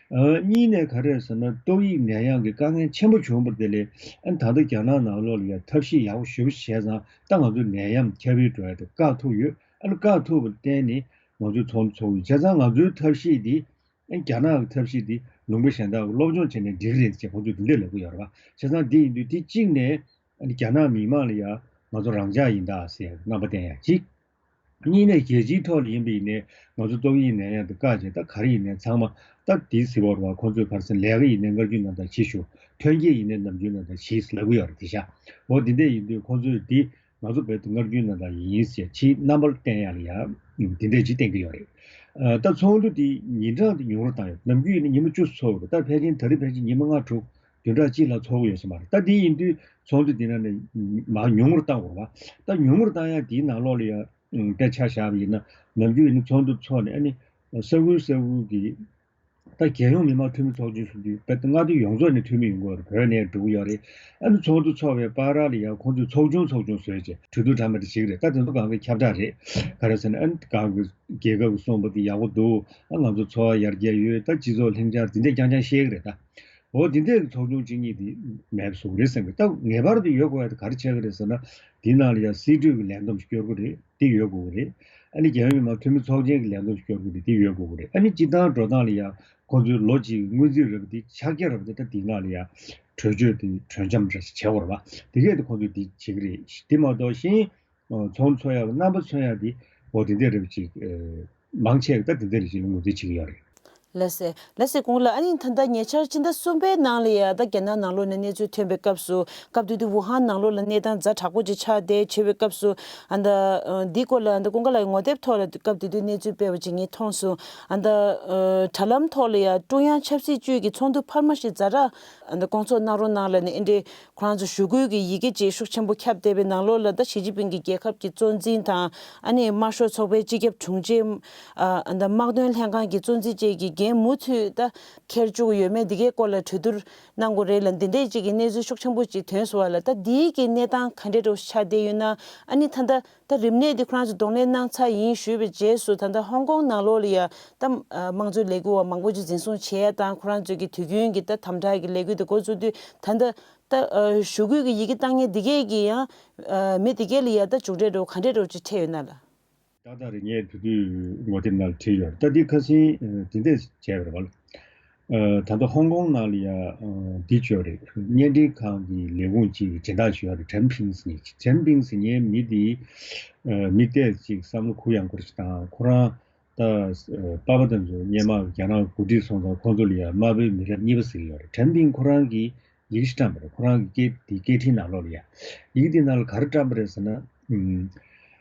ཨ། གཉིས་ནས་ག་རེ་ཟེར་ན་ཏོག་དབྱིབས་ནད་ཡམས་ཀྱི་དཀའ་ངལ་ཆེན་པོ་བྱུང་བར་དེ་ལས་ཨ་ནི་ད་ལྟ་རྒྱ་ནག་ནང་ལོགས་ལ་ཡ་ཐབས་ཤེས་ཡག་པོ་ཞེ་པོ་བྱས་ཙང་ད་ང་ཚོ་ནད་ཡམས་ཁྱབ་སྤེལ་འགྲོ་ཡ་དེ་བཀག་ཐུབ་ཡོད། ཨ་ནི་བཀག་ཐུབ་པར་བརྟེན་ནས་ང་ཚོས་ཚོགས་འདུ་ཚོགས་ཡོད། བྱས་ཙང་ང་ཚོའི་ཐབས་ཤེས་འདི་ཨ་ནི་རྒྱ་ནག་གི་ཐབས་ཤེས་འདི་ལུང་པ་གཞན་དག་གིས་སློབ་སྦྱོང་བྱས་ནས་འགྲིག་གི་རེད་ཅེས་ཁོང་ཚོས་འདི་འདྲས་ལབ་ཀྱི་ཡོད་རེད་བ། བྱས་ཙང་འདི་ཡིན་དུས་དེ་གཅིག་ནས་ཨ་ནི་རྒྱ་ནག་མི་མང་ལ་ཡ་ང་ཚོ་རང་འཇགས་ཡིན་ད་ཟེར་ཡ་རྣམ་པ་བསྟན་ཡ་གཅིག་གཉིས་ནས་རྒྱལ་སྤྱིའི་ཐོག་ལ་ཡིན་པ་ཡིན་ནའི་ང་ཚོ་ཏོག་དབྱིབས་ནད་ཡམས་དེ་བཀག་བྱས་ད་ག་རེ་ཡིན་ནའི་ཚང་མ་ད་དེའི་ཟེར་བ་རེད་བ། ཁོང་ཚོས་ག་རེ་ཟེར་ལས་ཀ་ཡིན་ནའི་སྔར་རྒྱུན་ནང་ལྟར་བྱེད་ཤོག་ཐོན་སྐྱེད་ཡིན་ནའི་ནམ་རྒྱུན་ནང་ལྟར་བྱེད་ཟེར་ལབ་ཀྱི་ཡོད་རེད། དེ་ཤ་འོ་དེ་འདྲས་ཡིན་དུས་ཁོང་ཚོས་དེ་ང་ཚོ་རྦད་དེ་སྔར་རྒྱུན་ནང་ལྟར་ཡིན་ཟེར་ཕྱིའི་རྣམ་པ་བསྟན་ཡ་ལ་ཡ་དེ་འདྲས་ཅིག་བསྟན་གྱི་ཡོད་རེད། ཨ། ད་ཚོགས་འདུ་དེ་ཉིན་གྲངས་དེ་ཉུང་རུ་བཏང་ཡོད། ནམ་རྒྱུན་ཡིན་ན་ཉི་མ་བཅུ་ཚོགས་ཡོད་རེད། ད་ཕལ་ཆེར་ད་རེས་ཕལ་ཆེར་ཉི་མ་ལྔ་དྲུག་བདུན་ཕྲག་གཅིག་ལ་ཚོགས་ཀྱི་ཡོད་ས་མ་རེད། ད་དེ་ཡིན་དུས་ཚོགས་འདུ་དེ་ནང་ནས་མར་ཉུང་རུ་བཏང་དགོས་རེད་བ། ད་ཉུང་རུ་བཏང་ཡ་དེའི་ནང་ལོགས་ལ་ཡ། ཨུམ། དཔེ་ཆ་བཞག་པ་ཡིན་ན་ནམ་རྒྱུན་ཡིན་ན་ཚོགས་འདུ་ཚོགས་ནས་ཨ་ནི་ས་ཁུལ་ས་ཁུལ་གྱི་ད་རྒྱལ་ཡོངས་མི་དམངས་འཐུས་མི་ཚོགས་ཆུང་སོགས་ཀྱི་དཔེ་མངའ་སྡེ་ཡོངས་རྫོགས་ནས་འཐུས་མི་ཡོང་གི་ཡོད་རེད། བོད་ནས་འགྲོ་གི་ཡོད་རེད། ཨ་ནི་ཚོགས་འདུ་ཚོགས་པའི་བར་ལ་ཡང་ཁོང་ཚོས་ཚོགས་ཆུང་ཚོགས་ཆུང་བཟོས་བྱས་གྲོས་བསྡུར་འདྲ་མི་འདྲ་བྱེད་ཀྱི་རེད། ད་དེ་ཚོ་གང་གི་ཁྱབ་བསྒྲགས་རེད། ག་རེ་ཟེར་ན་ཨ་ནི་གང་གི་རྒྱལ་ཁབ་ཀྱིས་གསུངས་པ་དེ་ཡག་པོ་འདུག་ཨ་ང་ཚོ་འཚོ་བ་ཡར་རྒྱས་ཡོད། ད་སྤྱི་ཚོགས་ལྷིང་འཇགས་དེ་འདྲས་རྐྱང་རྐྱང་བཤད་ཀྱི་རེད་ད། འོ་དེ་འདྲས་ཀྱི་ཚོགས་ཆུང་གཅིག་གཉིས་དེ་མེད་པ་བཟོ་གི་རེད་བསམ་གི། ད་ངེས་པར་དུ་ཡོད་དགོས་ཡ་དེ་ག་རེ་བྱེད་ཀྱི་རེད་ཟེར་ན། དེའི་ནང་ལ་ཡང་སྲིད་གྲོས་ཀྱི་ལས་བསྡོམས་ཤིག་སྐྱོར་དགོས་རེད། དེ་ཡོད་དགོས་ཀྱི་རེད། ཨ་ནི་རྒྱལ་ཡོངས་མི་དམངས་འཐུས་མི་ཚོགས་ཆེན་གྱི་ལས་བསྡོམས་ཤིག་སྐྱོར་དགོས་རེད། དེ་ཡོད་དགོས་ཀྱི་རེད། ཨ་ནི་སྤྱི་བཏང་འགྲོ་སྟངས་ལ་ཡང་ཁོང་ཚོའི་ལོ་གཅིག་གི་སྔོན་རྩིས་རེད་པ། དེ་ཕྱག་རྒྱ་རེད་པ། དེ་ད་དེའི་ནང་ལ་ཡང་ གྲོས་ཆོད་དེ་གྲོས་འཆམ་རེ་བྱེད་དགོས་རེད་པ། དེ་གས་དེ་ཁོང་ཚོས་དེ་བྱེད་ཀྱི་རེད། དེ་མ་གཏོགས་གཞན་ཚོང་འཚོ་ཡག་རྣམ་པ་མཚོན་ཡག་དེ་འོ་དེ་འདྲ་རེད་པ་ཅིག་མང་ཆེ་གི་ད་དེ་འདྲ་རེད་ཅིག་ལ་ངོས་འཛིན་བྱེད་ཀྱི་ཡོད་རེད། ལགས་སེ། ལགས་སེ། གོང་ལ་ཨ་ནི་ད་ལྟ་ཉེ་ཆར་ཕྱི་ཟླ་གསུམ་པའི་ནང་ལ་ཡ་ད་རྒྱ་ནག་ནང་ལོགས་ལ་གནས་ཚུལ་ཐོན་པའི་སྐབས་སུ་སྐབས་དེ་དུས་ཝུ་ཧན་ནང་ལོགས་ལ་གནས་སྟངས་ཛ་དྲག་པོ་ཅིག་ཆགས་བསྡད་བྱས་པའི་སྐབས་སུ་ཨ་ད་འདི་སྐོར་ལ་ཨ་ད་ཀུན་དགའ་ལགས་ངོ་དེབ་ཐོག་ལ་སྐབས་དེ་དུས་གནས་ཚུལ་སྤེལ་བ་ཅིག་ངས་མཐོང་སོང་། ཨ་ད་དྲ་ལམ་ཐོག་ལ་ཡ་ཀྲུང་དབྱང་ཆབ་སྲིད་ཅུས་ཀྱི་ཚོགས་འདུ་འཕར་མ་ཞིག་ཛ་དྲག་ཨ་ད་སྐོང་ཚོགས་གནང་རོགས་གནང་ལབ་ནས་ཨེ་འདྲའི་ཁོ་རང་ཚོ་ཞུ་སྐུལ་གྱི་ཡི་གེ་ཅིག་ཤུགས་ཆེན་པོ་ཁྱབ་བསྡད་པའི་ནང་ལོགས་ལ་ད་ཞི་ཅིན་ཕིང་གི་རྒྱལ་ཁབ་ཀྱི་གཙོ་འཛིན་དང་ཨ་ནི་དམར་ཤོག་ཚོགས་པའི་སྤྱི་ཁྱབ་དྲུང་ཆེ། ཨ་ད་དམག་དོན་ལྷན་ཁང་གི་གཙོ་འཛིན་བཅས་ཀྱི་འགན་མུ་མཐུད་ད་འཁྱེར་བཅུག་ཡོད་མེད་འདི་གའི་སྐོར་ལ་གྲོས་བསྡུར་གནང་དགོས་རེད་ལ་འདི་འདྲས་ཅིག་གི་གནས་ཚུལ་ཤུགས་ཆེན་པོ་ཅིག་ཐོན་སོང་བ་ལ། ད་འདིའི་གི་གནས་སྟངས་ག་འདྲས་འདྲ་བོ་ཆགས་བསྡད་ཡོད་ན། ཨ་ནི་ད་ལྟ་ད་རིམས་ནད་འདི་ཁོ་རང་ཚོ་གདོང་ལེན་གནང་ཚར་ཡིན་ཞུས་པའི་རྗེས་སུ་ད་ལྟ་ཧོང་ཀོང་ནང་ལོགས་ལ་ཡ་ད་དམངས་གཙོའི་ལས་འགུལ་བ་མང་པོ་ཅིག་འཛིན་བཟུང་བྱས་དང་ཁོ་རང་ཚོས་ཀྱི་དུས་རྒྱུན་གྱི་ད་དམ་དྲག་གི་ལས་འགུལ་དེ་འགོ་བཙུགས་དུས་ད་ལྟ་ད་ཞུ་སྐུལ་གྱི་ཡི་གེ་བཏང་མཁན་འདི་གས་ཀྱི་ཡང་མི་འདི་གས་ལ་ཡ་ད་མཇུག་འབྲས་འདྲ་བོ་ག་འདྲས་འདྲ་བོ་ཅིག་འཕྲད་ཡོད་ན་ལ། ཏག་ཏག་རེད། ངས་དེ་དུས་ངོ་དེབ་ནང་ལ་བྲིས་ཡོད་རེད། ད་འདི་ཁ་སང་ཨ་དེ་འདྲས་བྱས་པ་རེད་བ། ཨ་ད་ལྟ་ཧོང་ཀོང་ནང་ལ་ཡ་ཨ་འདི་བྱས་རེད། བརྙན་འཕྲིན་ཁང་གི་ལས་ཁུངས་གཅིག་གི་སྦྱིན་བདག་ཞུ་ཡ་རེད། ཁྲེན་ཕིང་ཟེར་མཁན། ཁྲེན་ཕིང་ཟེར་མཁན་མི་འདི་ཨ་མི་ཏོག་ཙམ་ཅིག་བསམ་བློ་གུ་ཡངས་པོ་ཞིག་དང་ཁོ་རང་ད་ཨ་པ་ཕ་དེ་ཚོ་སྔོན་མ་རྒྱ་ནག་འགོ་ཁྲིད་སོང་ཙང་ཁོང་ཚོ་ལ་ཡ་དམར་པོའི་མི་རབས་གཉིས་པ་ཟེར་གྱི་ཡོད་རེད། ཁྲེན་ཕིང་ཁོ་རང་གིས་ཡི་གེ་ཞིག་བཀྲམ་པ་རེད། ཁོ་རང་གི་སྐད་དེ་སྐད་འཕྲིན་ནང་ལོགས་ལ་ཡ། ཡི་གེ་དེ་ནང་ལ་ག་རེ་བཀྲམ་པ་རེད་ཟེར་ན།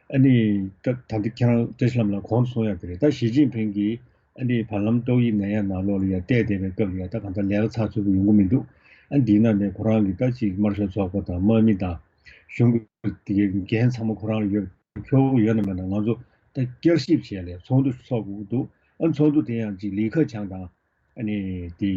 ཨ་ནི་ད་ད་འདི་ཁྱེད་རང་བཀྲ་ཤིས་ལྷ་མོ་ལགས་གོང་དུ་གསུངས་ཡག་དེ་རེད། ད་ཞི་ཅིན་ཕིང་གིས་ཨ་ནི་བར་ལམ་ཏོག་དབྱིབས་ནད་ཡམས་ནང་ལོགས་ལ་ཡ་བལྟས་བསྡད་པའི་སྐབས་ལ་ཡ་ད་གང་ལྟར་ལས་ཀ་ཚགས་ཚུད་པོ་ཡོང་གི་མི་འདུག་ཨ་འདིའི་ནང་ནས་ཁོ་རང་གིས་ད་ཅིག་དམར་ཤོག་ཚོགས་པ་དང་དམག་མི་དང་གཞུང་གི་དེ་གའི་འགན་ཚང་མ་ཁོ་རང་ལ་ཡོད། ཁྱོ་བོ་ཡོད་ན་མེད་ན་ང་ཚོ་ད་བསྐྱར་ཞིབ་བྱས་ལས་ཚོགས་འདུ་ཚོགས་དགོས་ཀྱི་འདུག་ཨ་ཚོགས་འདུ་དེ་ཡང་ཅིག་ལི་ཁེ་ཆང་དང་། ཨ་ནི་དེ་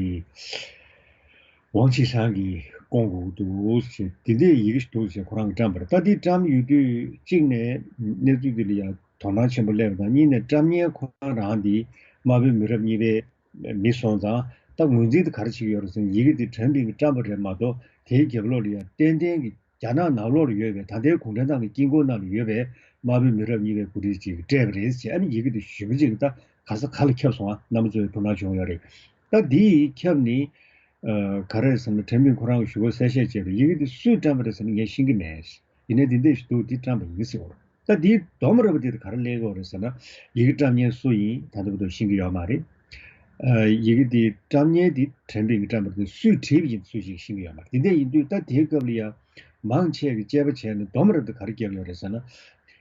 ཝང་ཆི་ཧྲན་གྱིས་སྐོང་དགོས་ཀྱི་འདུག་ཞེས་དེ་འདྲའི་ཡི་གེ་ཞིག་འདུག་ཞེས་ཁོ་རང་གིས་བཀྲམ་པ་རེད། ད་དེ་བཀྲམ་ཡོད་དུས་གཅིག་ནས་གནས་ཚུལ་འདི་ལ་ཡང་དོ་སྣང་ཆེན་པོ་སླེབས་པ་དང་། གཉིས་ནས་བཀྲམ་མཁན་ཁོ་རང་རང་དེ་དམར་པོའི་མི་རབས་གཉིས་པའི་མི་སོང་ཙང་ད་ངོས་འཛིན་དེ་ག་རེ་བྱེད་ཀྱི་ཡོད་རེད་ཟེར་ན། ཡི་གེ་དེ་ཁྲེན་ཕིང་གིས་བཀྲམ་པ་རེད་མ་གཏོགས་དེའི་རྒྱབ་ལོགས་ལ་ཡང་ཏན་ཏན་གྱི་རྒྱ་ནག་ནང་ལོགས་ལ་ཡོད་པའི་ད་ལྟའི་གུང་ཁྲན་ཏང་གི་དཀྱིལ་འཁོར་ནང་ལ་ཡོད་པའི་དམར་པོའི་མི་རབས་གཉིས་པའི་འགོ་ཁྲིད་ཅིག་གིས་སྤྲད་པ་རེད་ཟེར། ཨ་ནི་ཡི་གེ་དེ་ཞེ་པོ་ཅིག་ད་ག་ས་ག་ལ་ཁྱབ་སོང་ང་། རྣམ་པ་ཚོས་དོ་སྣང་བྱུང་ཡོད་རེད། ད་འདི་ཁྱབ་ནི་ཨ་ག་རེ་ཟེར་ན་ཁྲེན་ཕིང་ཁོ་རང་གིས་ཞུ་སྒོ་གསལ་བཤད་བྱས་པའི་ཡི་གེ་དེ་སུས་བཀྲམ་པ་རེད་ཟེར་ན་ངས་ཤེས་ཀྱི་མེད། ཡིན་ནའི་འདི་འདྲས་ཞིག་འདུག་འདི་བཀྲམ་པ་ཡིན་ཟེར་བ་རེད། ད་འདིའི་སྡོམ་ར་བ་འདི་ག་རེ་སླེབས་ཡོད་རེད་ཟེར་ན། ཡི་གེ་བཀྲམ་མཁན་སུ་ཡིན་ད་ལྟ་བར་དུ་ཤེས་ཀྱི་ཡོད་མ་རེད། ཨ་ཡི་གེ་འདི་བཀྲམ་མཁན་འདི་ཁྲེན་ཕིང་གིས་བཀྲམ་པ་རེད། སུས་བྲིས་པ་ཡིན་སུ་ཞིག་ཤེས་ཀྱི་ཡོད་མ་རེད། འདི་འདྲ་ཡིན་དུས་ད་དེའི་སྐབས་ལ་ཡང་མང་ཆེ་གིས་དཔྱད་པ་བྱས་ནས་སྡོམ་ར་བ་འདི་ག་རེ་བརྒྱབ་ཡོད་རེད་ཟེར་ན།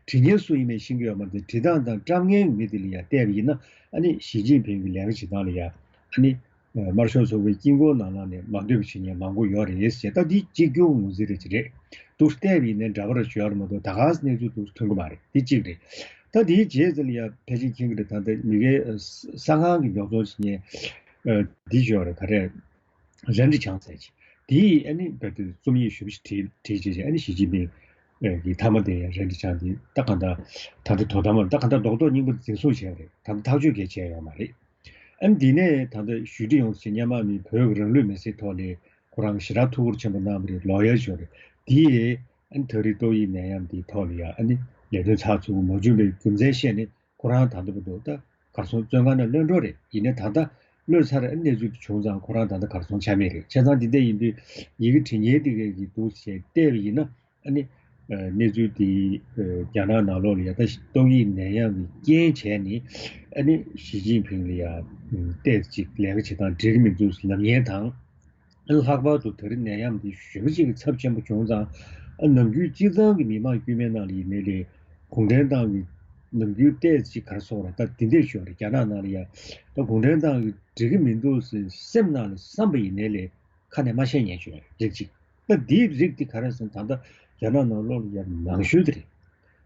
བྲིས་མཁན་སུ་ཡིན་མིན་ཤེས་ཀྱི་ཡོད་མ་རེད། བྲིས་སྟངས་དང་བཀྲམ་མཁན་མི་དེ་ལ་ཡང་བལྟས་པ་ཡིན་ན་ཨ་ནི་ཞི་ཅིན་ཕིང་གི་ལས་ཀ་བྱེད་སྟངས་ལ་ཡང་ཨ་ནི། དམར་ཤོག་ཚོགས་པའི་དཀྱིལ་འཁོར་ནང་ལ་ནས་མ་འདོད་པ་བྱེད་མཁན་མང་པོ་ཡོད་རེད་ཟེར། ད་འདི་གཅིག་གྱུར་ངོས་འཛིན་རེད་ཅི་རེད། འདུག་བལྟས་པ་ཡིན་ནའི་འདྲ་པོ་རེ་བྱུང་ཡོད་རེད་མ་གཏོགས་ད་ག་སེ་གནས་ཚུལ་འདུག་ཐོན་གི་མ་རེད། འདི་གཅིག་རེད། ད་དེའི་རྗེས་ཟེར་ལ་ཡ་ཕལ་ཆེར་མཁྱེན་གི་རེད། ད་ལྟ་མི་སྒེར་གསར་ཁང་གི་ཉོ་ཚོང་བྱེད་མཁན་འདི་བྱུང་ཡོད་རེད། ག་རེ་རན་ཀྲི་ཆང་ཟེར་གྱི་དེས་ཨ་ནི་རྦད་དེ་རྩོམ་ཡིག་ཞེ་པོ་ཞིག་བྲིས་བྲིས་བྱས་བྱས་ཨ་ནི་ཞི་ཅིན་ཕིང་གི་མཐའ་མ་དེ་ཡང་རན་ཀྲི་ཆང་དེ་ད་ག་འདྲ་ད་ལྟ་དོ་དམ་ལ་ད་ག་འདྲ་རྡོག་རྡོག་རྙིང་པ་འཛིན་བཟུང་བྱས་རེད། ད་ལྟ་ཐག་གཅོད་གལ་ཆེ་ཡོད་མ་རེད། ཨ་ནི་འདི་ནས་ད་ལྟ་ཞུ་སྒྲིག་ཡོང་ཟེར་སྔོན་མ་མི་བོད་ཀྱི་རང་ལུས་མེར་སྲེག་ཐོག་ནས་ཁོ་རང་ཞེ་དྲག་ཐུགས་ཁུར་ཆེན་པོ་གནང་བ་རེད། ལོ་ཡར་ཞུ་རེད། དེ་ཡིས་ཨ་ནི་ད་རེས་ཏོག་དབྱིབས་ནད་ཡམས་འདིའི་ཐོག་ལ་ཡང་ཨ་ནི་ལས་དོན་ཚགས་ཚུད་པོ་མ་བྱུང་བའི་རྒྱུ་མཚན་བཤད་ནས་ཁོ་རང་ད་ལྟ་བར་དུ་ད་གར་སོང་བཙོན་ཁང་ནས་གློད་འགྲོ་རེད། ཡིན་ནའི་ད་ལྟ་གློད་ཚར་ཨ་ནི་གནས་ཚུལ་དེ་བྱུང་ཙང་ཁོ་རང་ད་ལྟ་གར་སོང་ཆ་མེད་རེད། བྱས་ཙང་འདི་འདྲ་ཡིན་དུས་ཡི་གེ་བྲིས་མཁན་འདི་གས་ཀྱིས་འདུག་ཟེར་བལྟས་པ་ཡིན་ན། ཨ་ནི། ཨ་གནས་ཚུལ་འདི་ཨ་རྒྱ་ནག་ནང་ལོགས་ལ་ཡ་ད་ཏོག་དབྱིབས་ནད་ཡམས་ཀྱི་རྐྱེན་བྱས་ནས་ཨ་ནི་ཞི་ཅིན་ཕིང་ལ་ཡ་ཨ་ཏོག་ཙམ་ལས་ཀ་བྱེད་སྟངས་འགྲིག་གི་མི་འདུག་ལབ་མཁན་དང་། ཨ་ནི་ལྷག་པར་དུ་ད་རེས་ནད་ཡམས་འདི་ཞེ་པོ་ཅིག་གི་ཚབས་ཆེན་པོ་བྱུང་ཙང་ཨ་ནམ་རྒྱུན་སྤྱིར་བཏང་གི་མི་མང་དཀྱུས་མའི་ནང་ལ་ཡིན་ནའི་ལས་གུང་ཁྲན་ཏང་གི་ནམ་རྒྱུན་ཏོག་ཙམ་ག་རེ་ཟེར་དགོས་རེད། ད་འདི་འདྲས་ཞུ་བ་རེད། རྒྱ་ནག་ནང་ལ་ཡ་ད་གུང་ཁྲན་ཏང་གི་འགྲིག་གི་མི་འདུག་ཟེར་སེམས་ནང་ལ་བསམ་པ་ཡིན་ནའི་ལས། ཁ་ནས་མ་བཤད་ཉན་ཞུ་ཡ་རིགས་གཅིག་ད་འདིའི་རིགས་འདི་ག་རེ་ཟེར་ན་ད་ལྟ་རྒྱ་ནག་ནང་ལོགས་ལ་ཡ་མང་ཤོས་དེ་རེད།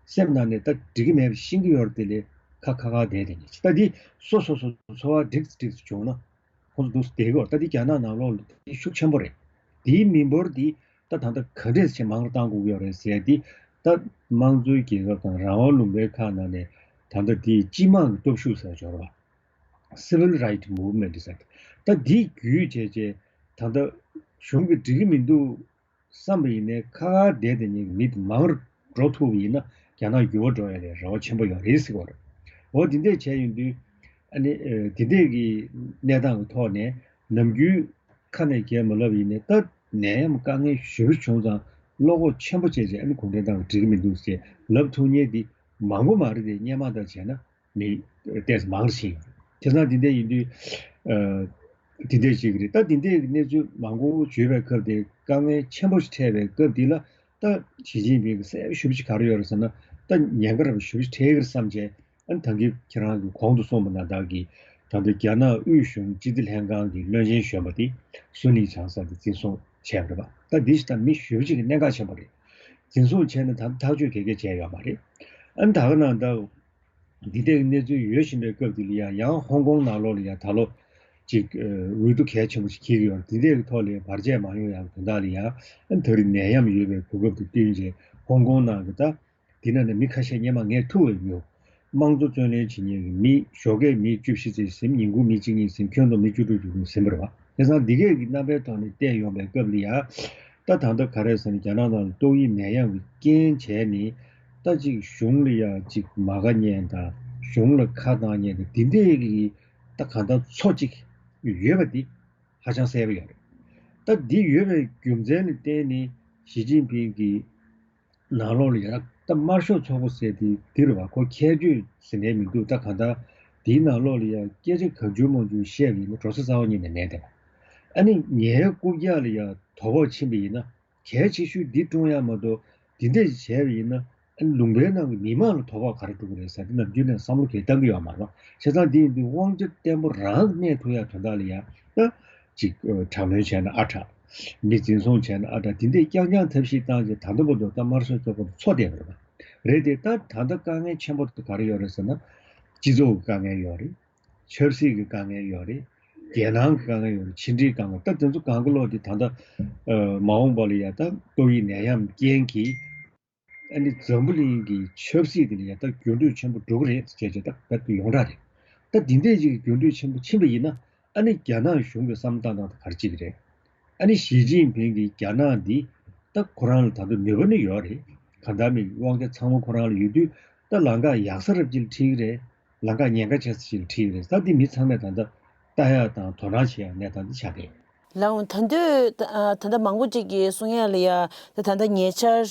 སེམས་ནང་ནས་ད་འགྲིག་གི་མེད་པ་ཤེས་ཀྱི་ཡོད་རེད་དེ་ལས་ཁ་ཁ་ཁ་བསྡད་དེ་ཉན་ཅིག་ད་འདི་སོ་སོ་སོ་སོ་འཚོ་བ་འགྲིག་ཙམ་འགྲིག་ཙམ་བྱུང་ན་ཁོང་ཚོ་འདུག་སེ་བསྡད་ཀྱི་ཡོད་རེད། ད་འདི་རྒྱ་ནག་ནང་ལོགས་ལ་འདི་ཤུགས་ཆེན་པོ་རེད། འདིའི་མི་འབོར་འདི་ད་ད་ལྟ་ག་འདྲས་བྱས་མང་རུ་གཏང་དགོས་ཀྱི་ཡོད་རེད་ཟེར་ཡ་འདི་ད་དམངས་གཙོའི་རྒྱལ་ཁབ་དང་རང་དབང་ལུང་པའི་ཁག་ནང་ནས་ད་ལྟ་འདི་སྤྱི་དམངས་ཀྱི་སྟོབས་ཤུགས་ཟེར་ཡ་ཅིག་ཡོད་རེད་པ། Civil Right Movement ཟེར། ད་འདི་བརྒྱུད་བྱས་བྱས་ད་ལྟ་གཞུང་གིས་འགྲིག་གི་མི་འདུག་བསམ་པ་ཡིན་ནའི་ཁ་ཁ་བསྡད་དེ་ཉིད་མི་མང་རུ་འགྲོ་ཐུབ་པ་ཡིན་ན་རྒྱ་ནག་འགྱུར་བ་འགྲོ་ཡ་ལ་རེ་བ་ཆེན་པོ་ཡོད་རེད་ཟེར་གྱི་ཡོད་རེད། འོ་དེ་འདྲས་བྱས་ཡོང་དུས་ཨ་ནི་ཨ་དེ་འདྲས་ཀྱི་གནས་སྟངས་ཀྱི་ཐོག་ནས་ནམ་རྒྱུན་ཁ་ནས་རྒྱལ་མ་ལབ་ཡིན་ནའི་ད་ ནད་ཡམས་དཀའ་ངལ་ཞེ་པོ་བྱུང་ཙང་བློ་ཁོག་ཆེན་པོ་བྱས་བྱས་ཨ་ནི་གུང་ཁྲན་ཏང་གིས་འགྲིག་གི་མི་འདུག་ཅེས་ལབ་ཐུབ་མཁན་དེ་མང་པོ་མ་རེད་དེ། སྔོན་མ་དང་བྱས་ན་མི་ཏོག་ཙམ་མང་རུ་ཕྱིན་ཡོད་རེད། བྱས་ཙང་འདི་འདྲ་ཡིན་དུས་ཨ། འདི་འདྲ་ཞིག་རེད། ད་འདི་འདྲའི་གནས་ཚུལ་མང་པོ་བརྗོད་པའི་སྐབས་དེ་དཀའ་ངལ་ཆེན་པོ་ཞིག་འཕྲད་པའི་སྐབས་འདི་ལ་ད་ཞི་ཅིན་ཕིང་གིས་གསལ་པོ་ཞེ་པོ་ཅིག་ག་རེ་ཡོད་རེད་ཟེར་ན། ད་ཉེན་ཁ་རབ་ཞེ་པོ་ཅིག་འཕྲད་ཀྱི་རེད་བསམ་བྱས། ཨ་ནི་ད་གིན་ཁྱེད་རང་གིས་གོང་དུ་གསུངས་པ་ནང་ལྟར་གྱི་ད་ལྟ་རྒྱ་ནག་དབུས་གཞུང་སྤྱི་བདེ་ལྷན་ཁང་གི་བློན་ཆེན་གཞོན་པ་དེ་སུན་ལི་ཆང་ཟེར་དེ་འཛིན་བཟུང་བྱས་པ་རེད་པ། ད་འདི་ཞིག་ད་མི་ཞེ་པོ་ཅིག་གི་གནད་འགག་ཆེན་པོ་རེད། འཛིན་བཟུང་བྱས་ནས་ད་ལྟ་ཐག་གཅོད་ག་གེ་བྱས་ཡོད་མ་རེད། ཨ་ནི་ད་ག་ནང་ལྟར་འདི་འདྲའི་གནས་ཚུལ་ཡོད་བཞིན་པའི་སྐབས་འདི་ལ་ཡང་ཡང་ཧོང་ཀོང་ནང་ལོགས་ལ་ཡང་ད་ལོ་ཅིག་ཨ། འོས་བསྡུ་གལ་ཆེན་པོ་ཞིག་འཁེལ་གྱི་ཡོད་རེད། འདི་འདྲའི་ཐོག་ལ་བར་ཆད་མ་ཡོང་ཡག་དོན་དག་ལ་ཡང་ཨ་ནི་ད་རེས་ནད་ཡམས་ཡོད་པའི་གོ་སྐབས་དེ་བསྟུན་བྱས་ཧོང་ཀོང་ནང་གི་ད་དེ་ནང་ནས་མི་ཁ་ཤས་སྔོན་མ་ངས་ཐུག་པ་ཡོད། དམངས་གཙོ་བརྩོན་ལེན་བྱེད་མཁན་གྱི་མི་ཞོགས་ཀས་མི་བཅུ་བཞི་ཙམ་ཟིན། ཉིན་གུང་མི་གཅིག་གཉིས་ཟིན། ཁྱོན་བསྡོམས་མི་བཅུ་དྲུག་ཅུ་ཟིན་པ་རེད་པ། དེང་སང་འདི་གས་ཀྱི་རྣམ་པའི་ཐོག་ནས་བལྟས་ཡོང་པའི་སྐབས་ལ་ཡང་ད་ད་ལྟ་ག་རེ་ཟེར་ན། རྒྱ་ནག་ནང་ལ་ཏོག་དབྱིབས་ནད་ཡམས་ཀྱི་རྐྱེན་བྱས་ནས་ད་ཅིག་གཞུང་ལ་ཡང་ཅིག་མ་དགའ་མཁན་དང་གཞུང་ལ་ཁ་གཏང་མཁན་དང་འདི་འདྲས་ཀྱི་ད་གང་ལྟར་ཚོ་ཅིག་ཡོད་པ་འདི་ཧ་ཅང་གསལ་པོ་ཡོད་རེད། ད་འདི་ཡོད་པའི་རྒྱུ་མཚན་ལ་བརྟེན་ནས་ཞི་ཅིན་ཕིང་གིས་ནང་ལོགས་ལ་ཡང་ད་དམར་ཤོག་ཚོགས་པ་ཟེར་དེ་འདི་རེད་པ། ཁོ་ཁྱད་ཆོས་ཟེར་ནའི་མི་འདུག་ད་གང་ལྟར་དེའི་ནང་ལོགས་ལ་ཡང་སྐད་ཆ་གང་བྱུང་མང་བྱུང་བཤད་པ་ཡིན་ན་འགྲོ་ས་རྩ་བ་ཉིད་ནས་མེད་དེ། ཨ་ནི་ངའི་རྐུབ་བཀྱག་ལ་ཡང་དོ་ཕོག་ཕྱིན་པ་ཡིན་ན། གལ་ཆེ་ཤོས་འདི་བཀྲོངས་ཡག་མ་གཏོགས་འདི་འདྲ་ཞིག་བྱས་པ་ཡིན་ན། ཨ་ནི་ལུང་པའི་ནང་གི་མི་མང་ལ་དོ་ཕོག་ག་རེ་འགྲོ་གི་རེད་ཟེར་དེ་ནམ་རྒྱུན་ནས་བསམ་བློ་གང་ཡང་བཏང་གི་ཡོད་མ་རེད་པ། བྱས་ཙང་འདི་ཡིན་དུས་དབང་ཆ་བརྟན་པོ་རང་གནས་ཐུབ་ཡག་དོན་དག་ལ་ཡང་ད་ཅིག་ཨ། དྲག་གནོན་བྱས་ན་ཨ་དྲག་མི་འཛིན་བཟུང་བྱས་ན་ཨ་དྲག་འདི་འདྲའི་རྐྱང་རྐྱང་ཐབས་ཤེས་བཏང་བྱས་ད་ལྟ་བར་དུ་ད་དམར་ཤོག་ཚོགས་པ་ཚོ་བསྡད་པ་རེད་པ། རེད་དེ། ད་ད་ལྟ་དཀའ་ངལ་ཆེན་པོ་དེ་ག་རེ་ཡོད་རེད་ཟེར་ན། སྤྱི་ཚོགས་ཀྱི་དཀའ་ངལ་ཡོད་རེད། ཆབ་སྲིད་ཀྱི་དཀའ་ངལ་ཡོད་རེད། རྒྱལ་ནང་གི་དཀའ་ངལ་ཡོད་རེད། ཕྱི་འབྲེལ་དཀའ་ངལ། ད་དེ་ཚོ་གང་ག་ལོག་དེ་ད་ལྟ་ཨ། མ་འོངས་པ་ལ་ཡང་ད་ཏོག་དབྱིབས་ནད་ཡམས་རྐྱེན་གྱིས་ཨ་ནི་འཛམ་བུ་གླིང་གི་ཆབ་སྲིད་དེ་ལ་ཡང་ད་འགྱུར་འགྲོས་ཆེན་པོ་འགྲོ་གི་རེད་ཅེས་བྱས་ད་རྦད་དེ་ཡོངས་གྲགས་རེད། ད་འདི་འདྲས་ཅིག་གི་འགྱུར་འགྲོས་ཆེན་པོ་ཕྱིན་པ་ཡིན་ན། ཨ་ནི་རྒྱ་ནག་གཞུང་གི་བསམ་བློ་བཏང་སྟངས་དེ་ག་རེ་བྱེད་ཀྱི་རེད། ཨ་ནི་ཞི་ཅིན་ཕིང་གིས་རྒྱ་ནག་འདི་ད་ཁོ་རང་ལ་ད་དུང་ནུས་པ་ནི་ཡོད་རེད། གང་ལྟར་མི་དབང་ཆ་ཚང་མ་ཁོ་རང་ལ་ཡོད་དུས། ད་ལམ་ཁ་ཡག་ས་རབ་ཅིག་ལ་ཁྲིད་ཀྱི་རེད། ལམ་ཁ་ཉེན་ཁ་ཆེ་ས་ཞིག་ལ་ཁྲིད་ཀྱི་རེད། ད་འདི་མི་ཚང་མས་ད་ལྟ་ལྟ་ཡག་དང་དོ་སྣང་བྱེད་ཡག་གནས་སྟངས་འདི་ཆགས་བསྡད་ཡོད། ལགས་འོང་། ད་དུང་ད་ལྟ་མང་པོ་ཅིག་གིས་གསུང་ཡག་ལ་ཡ། ད་ད་ལྟ་ཉེ་ཆར་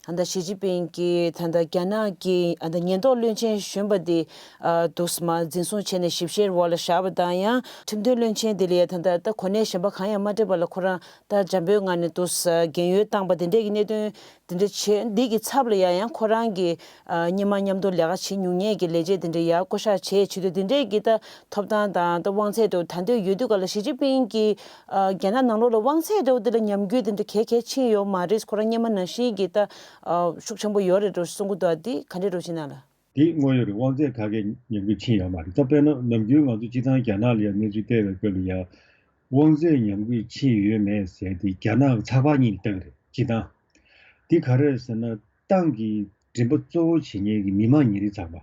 ཨ། ད་ལྟ་ཞི་ཅིན་ཕིང་གིས་ད་ལྟ་རྒྱ་ནག་གི་ཨ། ད་ཉེན་རྟོག་བློན་ཆེན་གཞོན་པ་དེ་ཨ། འདུག་སེ་མར་འཛིན་བཟུང་བྱས་ནས་ཞིབ་བཤེར་འོག་ལ་བཞག་པ་དང་། ཡང་ཁྲིམས་དོན་བློན་ཆེན་དེ་ལ་ཡ་ད་ལྟ་ད་གོ་གནས་གཞན་པ་གང་ཡང་མ་སྤྲད་པ་ལ་ཁོ་རང་ད་འཇམ་པོའི་ངང་ནས་འདུག་སེ་རྒན་ཡོལ་བཏང་པ་དེ་འདྲས་ཀྱི་གནད་དོན་དེ་འདྲ་བྱས། འདི་གི་ཚབ་ལ་ཡང་ཡང་ཁོ་རང་གི་ཨ། སྔོན་མ་མཉམ་དུ་ལས་ཀ་བྱེད་མྱོང་མཁན་གྱི་ལས་བྱེད་དེ་འདྲ་ཡར་བསྐོ་བཞག་བྱས་བྱེད་དུས། དེ་འདྲས་ཀྱི་ད་ཐོབ་ཐང་དང་ད་དབང་ཚད་དེ་ད་ལྟ་ཡོད་དུས་ག་ལ་ཞི་ཅིན་ཕིང་གིས་ཨ། རྒྱ་ནག་ནང་ལོགས་ལ་དབང་ཚད་དེ་འདི་ལ་ཉམས་རྒུད་དེ་འདྲ་ག་གེ་ཕྱིན་ཡོད་མ་རེད། ཁོ་རང་སྔོན་མ་ནང་བཞིན་གྱི་ད་ཨ། ཤུགས་ཆེན་པོ་ཡོད་རེད་འགྲོ་གསུང་གི་འདུག་ཨ། འདི་ག་འདྲས་འགྲོ་ཕྱིན་ན་ལ། འདི་དངོས་ཡོད་རེད། དབང་ཚད་ག་གེ་ཉམས་རྒུད་ཕྱིན་ཡོད་མ་རེད། ད་དཔེར་ན་ནམ་རྒྱུན་ང་ཚོ་སྤྱིར་བཏང་རྒྱ་ནག་ལ་ཡང་གནས་ཚུལ་བལྟས་པའི་སྐབས་ལ་ཡང་། དབང་ཚད་ཉམས་རྒུད་ཕྱིན་ཡོད་མེད་ཟེར་དེ་རྒྱ་ནག་གི་ཚགས་པར་གཉིས་ལ་ལྟ་གི་རེད། སྤྱིར་བཏང་། འདི་ག་རེ་རེད་ཟེར་ན། ཏང་གི་མགྲིན་པ་གཙོ་བོ་བྱེད་མཁན་གྱི་མི་དམངས་ཉིན་རེའི་ཚགས་པར།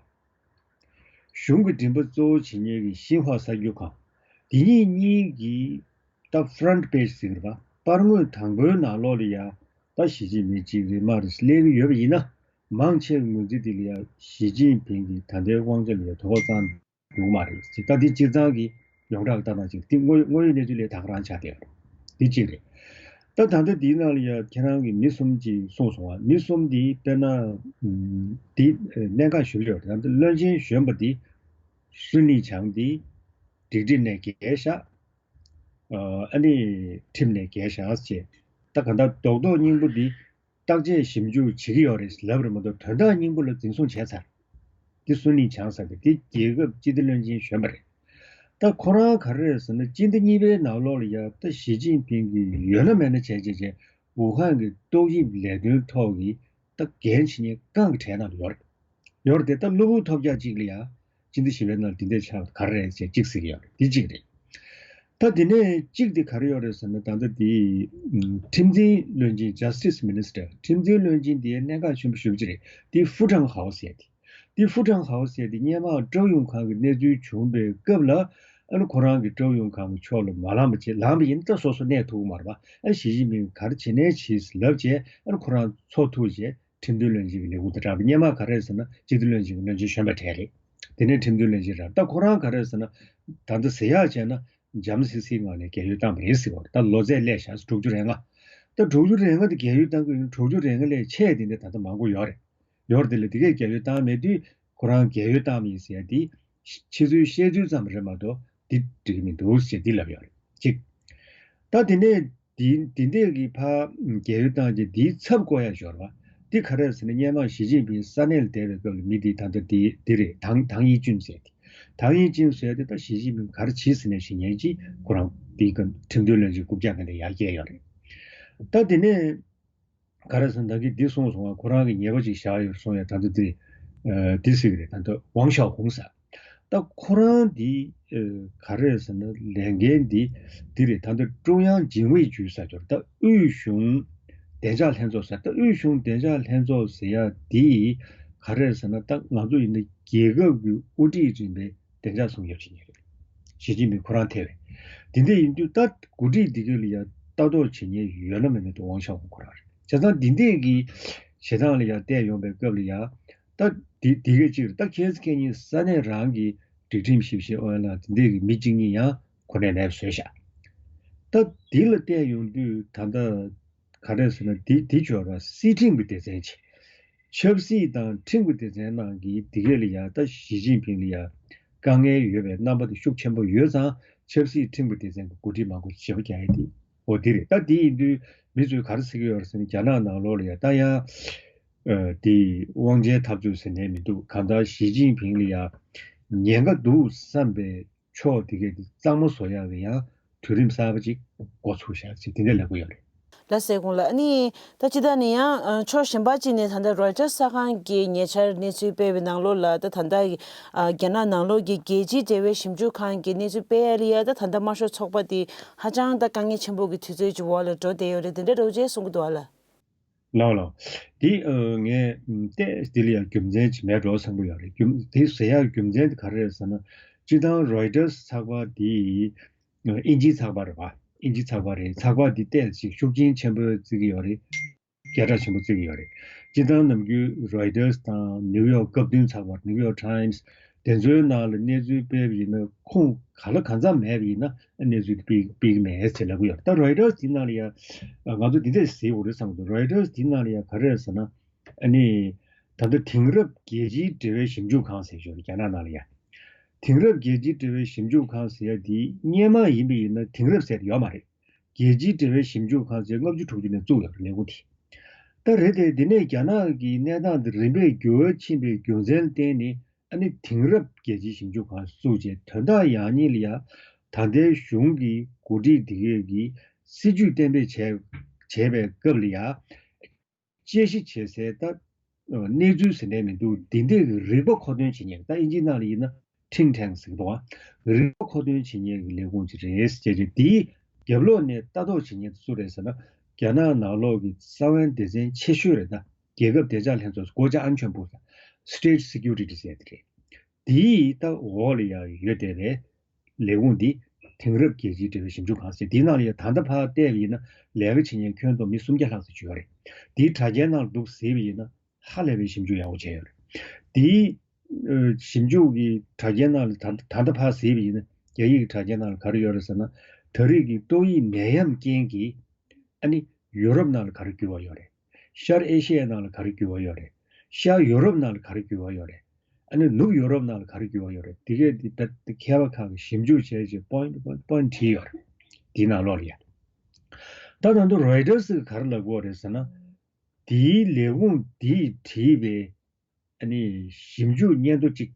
གཞུང་གི་མགྲིན་པ་གཙོ་བོ་བྱེད་མཁན་གྱི་ཤིན་ཧྭ་གསར་འགྱུར་ཁང་། འདི་གཉིས་གཉིས་ཀྱི་ད་ཕ་རོན་ཊི་པེ་ཇི་ཟེར་གི་རེད་པ། པར་ངོས་དང་པོའི་ནང་ལོགས་ལ་ཡ་ད་ཞི་ཅིན་ཕིང་གཅིག་རེད། མར་སླེབས་ཀྱི་ཡོད་པ་ཡིན་ན། མང་ཆེ་བའི་ངོས་འཛིན་དེ་ལ་ཡ་ཞི་ཅིན་ཕིང་གིས་ད་ལྟའི་དབང་ཆ་ལ་ཡ་དོ་ཕོག་བཏང་འདུག་མ་རེད། ཅེས། ད་འདི་སྤྱིར་བཏང་གི་ཡོངས་གྲགས་ཀྱི་ལྟ་སྟངས་ཅིག་འདི་དངོས་དངོས་ཡོད་གནས་ཚུལ་ལས་ད་ག་རང་ཆགས་བསྡད་ཡོད་རེད། འདི་གཅིག་རེད། ད་ད་ལྟ་འདིའི་ནང་ལ་ཡ་ཁྱེད་རང་གིས་མི་གསུམ་ཅིག་གསུངས་སོང་བ། མི་གསུམ་འདི་དཔེར་ན་འདི་གནད་འགག་ཞེ་པོ་ཅིག་རེད། ད་ལྟ་བློན་ཆེན་གཞོན་པ་འདི་སུན་ལི་ཆང་འདི་འགྲིག་འགྲིག་ནས་བརྒལ་བཞག་ཨ་ནི་ཁྲིམས་ནས་བརྒལ་བཞག་ཅེས། ད་གང་ལྟར་རྡོག་རྡོག་སྙིང་པོ་འདི་བརྟག་དཔྱད་ཞིབ་འཇུག་བྱེད་ཀྱི་ཡོད་རེད་ལབ་རེད་མ་གཏོགས། དོན་དག་སྙིང་པོ་ལ་འཛིན་བཟུང་བྱས་ཚར། འདི་སུན་ལི་ཆང་ཟེར་བ་དེ་རྒྱལ་ཁབ་སྤྱི་བདེ་བློན་ཆེན་གཞོན་པ་རེད། ད་ཁོ་རང་ག་རེ་རེད་ཟེར་ན། སྤྱི་ཟླ་གཉིས་པའི་ནང་ལོགས་ལ་ཡ་ད་ཞི་ཅིན་ཕིང་གིས་ཡོད་ན་མེད་ན་བྱས་བྱས་བྱས་ཝུ་ཧན་གྱི་ཏོག་དབྱིབས་ལས་དོན་ཐོག་གི་ད་འགན་བྱེད་མཁན་རྐང་གི་གྲས་ནང་ལ་ཡོད་རེད། ཡོད་རེད་དེ། ད་གློ་བུར་ཐོལ་རྒྱག་ཅིག་ལ་ཡ་སྤྱི་ཟླ་བཞི་པའི་ནང་ལ་འདི་འདྲས་ཆགས་པ་ག་རེ་རེད་ཅེས་གཅིག་ཟེར་གྱི་ཡོད་རེད། འདི་གཅིག་རེད། ད་དེ་ནས་གཅིག་དེ་ག་རེ་ཡོད་རེད་ཟེར་ན། ད་ལྟ་དེ་ཁྲིམས་འཛིན་བློན་ཆེན། Justice Minister། ཁྲིམས་འཛིན་བློན་ཆེན་དེ་གནད་འགག་ཆེན་པོ་ཞེ་པོ་ཅིག་རེད། དེ་ཧྥུ་ཀྲང་ཧའོ་ཟེར་དེ། དེ་ཧྥུ་ཀྲང་ཧའོ་ཟེར་དེ་སྔོན་མ་ཀྲོའུ་ཡུང་ཁང་གི་གནས་ཚུལ་བྱུང་བའི་སྐབས་ལ། ཨ་ནི་ཁོ་རང་གིས་ཀྲོའུ་ཡུང་ཁང་གི་ཕྱོགས་ལ་མ་ལངས་པ་བྱས། ལངས་པ་ཡིན་ན་ད་སོ་སོ་གནས་ཐུབ་ཀྱི་མ་རེད་པ། ཨ་ཞི་ཅིན་ཕིང་གིས་ག་རེ་བྱེད་ནའི་བྱེད་ལབ་བྱས། ཨ་ནི་ཁོ་རང་ཚོགས་ཐུག་བྱས། ཁྲིམས་དོན་བློན་ཆེན་གྱི་ལས་ཁུངས་དང་སྦྲགས་པའི། སྔོན་མ་ག་རེ་རེད་ཟེར་ན་སྤྱི་བདེ་བློན་ཆེན་གྱི་བློན་ཆེན་གཞོན་པ་གྲས་རེད། དེ་ནས་ཁྲིམས་དོན་བློན་ཆེན་རེད། ད་ཁོ་རང་ག་རེ་རེད་ཟེར་ན། ད་ལྟ་ཟེར་ཡག་བྱས་ན་ འཇམ་སི་སིའི་ངང་ནས་རྒས་ཡོལ་བཏང་བ་རེད་ཟེར་བ་རེད། ད་ལོ་ཚད་སླེབས་ཤག་དྲུག་ཅུ་རེ་ལྔ། ད་དྲུག་ཅུ་རེ་ལྔ་དེ་རྒས་ཡོལ་བཏང་གི་ཡོད། དྲུག་ཅུ་རེ་ལྔ་ལས་ཆེ་དེ་འདྲ་ད་ལྟ་མང་པོ་ཡོད་རེད། ཡོད་རེད། དེ་ལ་དེ་གས་རྒས་ཡོལ་བཏང་མེད་དུས་ཁོ་རང་རྒས་ཡོལ་བཏང་མིན་ཟེར་ཡ་དེ་ཕྱི་ཚུལ་བཤད་ཚུལ་ཙམ་རེད་མ་གཏོགས་འདི་འགྲིག་གི་མི་འདུག་ཅེས་འདི་ལབ་ཡོད་རེད། གཅིག་ད་དེ་ནས་འདི་འདི་འདྲས་ཀྱི་ཕ་རྒས་ཡོལ་བཏང་རྗེས་འདིའི་ཚབ་བསྐོ་ཡ་ཞོར་བ་འདི་ག་རེ་ཟེར་ན། སྔོན་མ་ཞི་ཅིན་ཕིང་ས་གནས་ལ་བསྡད་པའི་སྐབས་ལ་མི་འདི་ད་ལྟ་འདི་འདི་རེད། ཐང་ཐང་ཡིག་ཅུན་ཟེར་ཏེ། ཐང་ཡིག་ཅུན་ཟེར་ཏེ་ད་ཞི་ཅིན་ཕིང་ག་རེ་བྱེད་ཟེར་ནས་ཞིག་ཉན་ཅིག་ཁོ་རང་འདི་ག་ཁྲིམས་དོན་བློན་ཆེན་རྐུབ་བཀྱག་ག་འདྲ་ཡར་བསྐྱལ་ཡོད་རེད། ད་དེ་ནས་ག་རེ་ཟེར་ན། ད་གིན་འདི་གསུངས་སོང་བ། ཁོ་རང་གི་ཉེས་པ་ཅིག་བཞག་ཡོད་གསུངས་ཡ། ད་ལྟ་འདི་ཨ་འདི་ཟེར་གི་རེད། ད་ལྟ་ཝང་ཞའོ་ཧུང་ཟེར། ད་ཁོ་རང་འདི་ཨ་ག་རེ་ཟེར་ན། ལས་འགན་འདི་འདི་རེད། ད་ལྟ་ཀྲུང་དབྱང་警卫局ཟེར་ཅོར། ད་དབུས་གཞུང་བདེ་འཇགས་ལྷན་ཚོགས་ཟེར། ད་དབུས་གཞུང་བདེ་འཇགས་ལྷན་ཚོགས་ཟེར་ཡ་འདི་ག་རེ་ཟེར་ན། ད་ང་ཚོ་ཡིན་ན་རྒྱལ་ཁབ་ཀྱི་དབུ་ཁྲིད་རིམ་པའི་བདེ་འཇགས་སྲུང་སྐྱོབ་བྱེད་མཁན་རེད། ཞི་ཅིན་ཕིང་ཁོ་རང་ཐེ་བའི་དེ་འདྲ་ཡིན་དུས། ད་འགོ་ཁྲིད་འདི་ག་ལ་ཡ་ལྟ་རྟོག་བྱེད་མཁན་ཡོད་ན་མེད་ན་དེ་ཝང་ཞའོ་ཧུང་ཁོ་རང་རེད། བྱས་ཙང་འདི་འདྲས་ཀྱི་བྱེད་སྟངས་ལ་ཡ་བལྟས་ཡོང་པའི་སྐབས་ལ་ཡ། ད་འདི་འདི་ག་གཅིག་རེད། ད་ཁྱེད་ཁྱེད་གཉིས་ས་གནས་རང་གི་སྒྲིག་ཁྲིམས་ཞིབ་བཤེར་ཨོ་ཡ་ལ་དེ་འདྲས་ཀྱི་མི་གཅིག་གཉིས་ཡང་གོ་གནས་མེད་པ་བཟོས་ཤག་ད་འདི་ལ་བལྟས་ཡོང་དུས་ད་ལྟ་ག་རེ་ཟེར་ན། འདི་འདི་ཅོར་བ་སྲིད་ཁྲིམས་ཀྱི་སྡེ་ཚན་ཆེ། ཆབ་སྲིད་དང་ཁྲིམས་ཀྱི་སྡེ་ཚན་ནང་གི་འདི་གས་ལ་ཡ་ད་ཞི་ཅིན་ཕིང་ལ་ཡ་དཀའ་ངལ་ཡོད་པའི་རྣམ་པ་དེ་ཤུགས་ཆེན་པོ་ཡོད་ཙང་། ཆབ་སྲིད་ཁྲིམས་ཀྱི་སྡེ་ཚན་གྱི་འགོ་ཁྲིད་མང་པོ་ཞེ་པོ་རྒྱག་ཡ་དེ་འོ་འདི་རེད། ད་འདི་ཡིན་དུས་མི་ཚོས་ག་རེ་ཟེར་གྱི་ཡོད་རེད་ཟེར་ན། རྒྱ་ནག་ནང་ལོགས་ལ་ཡ་ད་ཡ་ཨ་དེ་དབང་ཆའི་འཐབ་རྩོད་ཟེར་ནས་མི་འདུག་གང་ལྟར་ཞི་ཅིན་ཕིང་ལ་ཡ་ཉེན་ཁ་འདུག་བསམ་པའི་ཕྱོགས་དེ་གས་དེ་གཙང་མ་བཟོ་ཡག་གི་ཡང་དུས་རིམ་གསར་པ་ཅིག་འགོ་ཚུགས་བཞག་ཅིག་དེ་འདྲ་ལབ་གི་ཡོད་རེད། ལགས་སེ། གོང་ལ་ཨ་ནི་ད་ཅི་ད་ནི་ཡང་ཨ་ཕྱོགས་གཞན་པ་ཅིག་ནས་ད་ལྟ་རོའི་ཊར་གསར་ཁང་གིས་ཉེ་ཆར་གནས་ཚུལ་སྤེལ་བའི་ནང་ལོགས་ལ། ད་ད་ལྟ་གི་ཨ་རྒྱ་ནག་ནང་ལོགས་ཀྱི་རྒྱལ་སྤྱིའི་འབྲེལ་བའི་ཞིབ་འཇུག་ཁང་གིས་གནས་ཚུལ་སྤེལ་ཡ་ལ་ཡ། ད་ད་ལྟ་དམར་ཤོག་ཚོགས་པ་འདི་ཧ་ཅང་ད་དཀའ་ངལ་ཆེན་པོ་གི་དུས་ཚོད་ཅིག་འོག་ལ་འགྲོ་བསྡད་ཡོད་རེད། དེ་འདྲ་འདྲ་བོ་ཅིག་གསུང་གི་འདུག་ཨ་ལ། ལགས་ལགས། འདི་ཨ་ངས་ཨམ་ཏོག་ཙམ་འདི་ལ་ཡང་རྒྱུ་མཚན་ཅིག་མེད་འགྲོ་བསམ་གྱི་ཡོད་རེད། རྒྱུ་འདི་ཟེར་ཡག་རྒྱུ་མཚན་དེ་ག་རེ་རེད་ཟེར་ན། སྤྱིར་བཏང་རོའི་ཊར་ཚགས་པར་འདི་ཨ་དབྱིན་ཇིའི་ཚགས་པར་རེད་པ། དབྱིན་ཇིའི་ཚགས་པར་རེད། ཚགས་པར་འདི་ཏོག་ཙམ་ཅིག་ཤུགས་རྐྱེན་ཆེན་པོ་བརྩི་གི་ཡོད་རེད། སྐད་གྲགས་ཆེན་པོ་བརྩི་གི་ཡོད་རེད། སྤྱིར་བཏང་ནམ་རྒྱུན་རོའི་ཊར་དང་ནིའུ་ཡོག་སྐབས་བསྟུན་ཚགས་པར། ནིའུ་ཡོག་ཊའིམ་སི། དེ་ཚོའི་ནང་ལ་གནས་ཚུལ་སྤེལ་བ་ཡིན་ན། ཁུངས་ག་ལ་གང་འཚམ་མེད་པ་ཡིན་ན་གནས་ཚུལ་དེ་སྤེལ་སྤེལ་གི་མེད་ཅེས་ལབ་གི་ཡོད་རེད། ད་རོའི་ཊར་འདི་ནང་ལ་ཡ་ང་ཚོ་འདི་འདྲས་ཟེར་དགོས་རེད་བསམ་གི་འདུག་རོའི་ཊར་འདི་ནང་ལ་ཡ་ག་རེ་རེད་ཟེར་ན། ཨ་ནི་ད་ལྟ་དེང་རབས་རྒྱལ་སྤྱིའི་འབྲེལ་བའི་ཞིབ་འཇུག་ཁང་ཟེར་ཞིག་ཡོད་རེད། རྒྱ་ནག་ནང་ལ་ཡ། དེང་རབས་རྒྱལ་སྤྱིའི་འབྲེལ་བའི་ཞིབ་འཇུག་ཁང་ཟེར་ཡ་འདི་སྔོན་མ་ཡིན་པ་ཡིན་ན་དེང་རབས་ཟེར་ཡོད་མ་རེད། རྒྱལ་སྤྱིའི་འབྲེལ་བའི་ཞིབ་འཇུག་ཁང་ཟེར་ལྔ་བཅུ་དྲུག་ཅུ་ནས་བཙུགས་ཡོད་རེད། ལས་ཁུངས་དེ། ད་རེད་དེ། འདི་ནས་རྒྱ་ནག་གི་གནས་སྟངས་འདི་རིམ་པས་འགྱུར་བ་ཕྱིན་པའི་རྒྱུ་མཚན་ལ་བརྟེན་ནས། ཨ་ནི་དེང་རབས་རྒྱལ་སྤྱིའི་ཞིབ་འཇུག་ཁང་བཙུགས་རྗེས་དོན་དག་ཡང་སྙིང་ལ་ཡ། ད་ལྟའི་གཞུང་གི་འགོ་ཁྲིད་འདི་གས་ཀྱིས་སྲིད་ཇུས་གཏན་འབེབས་བྱས་བྱས་པའི་སྐབས་ལ་ཡ། དཔྱད་ཞིབ་བྱེད་སའི་ད་གནས་ཚུལ་ཟེར་ནས་མི་འདུག་འདི་འདྲའི་རིག་པ་མཁོ་འདོན་བྱེད་མཁན། ད་དབྱིན་ཇིའི་ནང་ལ་ཡིན་ན་ཐིང་ཊེང་ཟེར་གི་འདུག་ཨ། རིག་པ་མཁོ་འདོན་བྱེད་མཁན་གྱི་ལས་ཁུངས་ཅིག་རེད་ཅེས་བྱས། དེའི་རྒྱབ་ལོགས་ནས་ལྟ་རྟོག་བྱེད་མཁན་དེ་སུ་རེད་ཟེར་ན། རྒྱ་ནག་ནང་ལོགས་ཀྱི་གསང་བའི་སྡེ་ཚན་ཆེ་ཤོས་རེད། ད་རྒྱལ་ཁབ་བདེ་འཇགས་ལྷན་ཚོགས། 国家安全部 ཟེར། State Security ཟེར་དེ་རེད། དེའི་ད་འོག་ལ་ཡང་ཡོད་བསྡད་པའི་ལས་ཁུངས་འདི་དེང་རབས་རྒྱལ་སྤྱིའི་འབྲེལ་བའི་ཞིབ་འཇུག་ཁང་ཟེར། དེའི་ནང་ལ་ཡང་ད་ལྟ་ཕར་བལྟས་པ་ཡིན་ན་ལས་ཀ་བྱེད་མཁན་ཁྱོན་བསྡོམས་མི་སུམ་བརྒྱ་ལྷག་ཙམ་ཅིག་ཡོད་རེད། དེའི་དྲ་རྒྱའི་ནང་ལ་འདུག་ཟེར་བ་ཡིན་ན་ཧ་ལས་པའི་ཞིབ་འཇུག་ཡག་པོ་བྱས་ཡོད་རེད། དེའི་ཨ་ཞིབ་འཇུག་གི་དྲ་རྒྱའི་ནང་ལ་ད་ད་ལྟ་ཕར་ཟེར་བ་ཡིན་ན། རྒྱ་ཡིག་གི་དྲ་རྒྱའི་ནང་ལ་ག་རེ་ཡོད་རེད་ཟེར་ན། ད་རེས་ཀྱི་ཏོག་དབྱིབས་ནད་ཡམས་རྐྱེན་གྱིས་ཨ་ནི་ཡུ་རོབ་ནང་ལ་ག་རེ་འགྱུར་བ་ཡོད་རེད། ཤར་ཨེ་ཤི་ཡའི་ནང་ལ་ག་རེ་འགྱུར་བ་ཡོད་རེད། ཤར་ཡུ་རོབ་ནང་ལ་ག་རེ་འགྱུར་བ་ཡོད་རེད། ཨ་ནི་ནུབ་ཡུ་རོབ་ནང་ལ་ག་རེ་འགྱུར་བ་ཡོད་རེད། དེ་གས་དེ་ད་དེ་མཁས་པ་ཁག་གིས་ཞིབ་འཇུག་བྱས་རྗེས་པོ་ཡིན་ཊི་པོ་ཡིན་ཊི་བྲིས་ཡོད་རེད། དེའི་ནང་ལོགས་ལ་ཡ། ད་ད་དུང་རོའི་ཊར་སི་གིས་ག་རེ་ལབ་ཀྱི་ཡོད་རེད་ཟེར་ན། དེའི་ལས་ཁུངས་དེས་བྲིས་པའི་ཨ་ནི་ཞིབ་འཇུག་སྙན་ཐོ་གཅིག་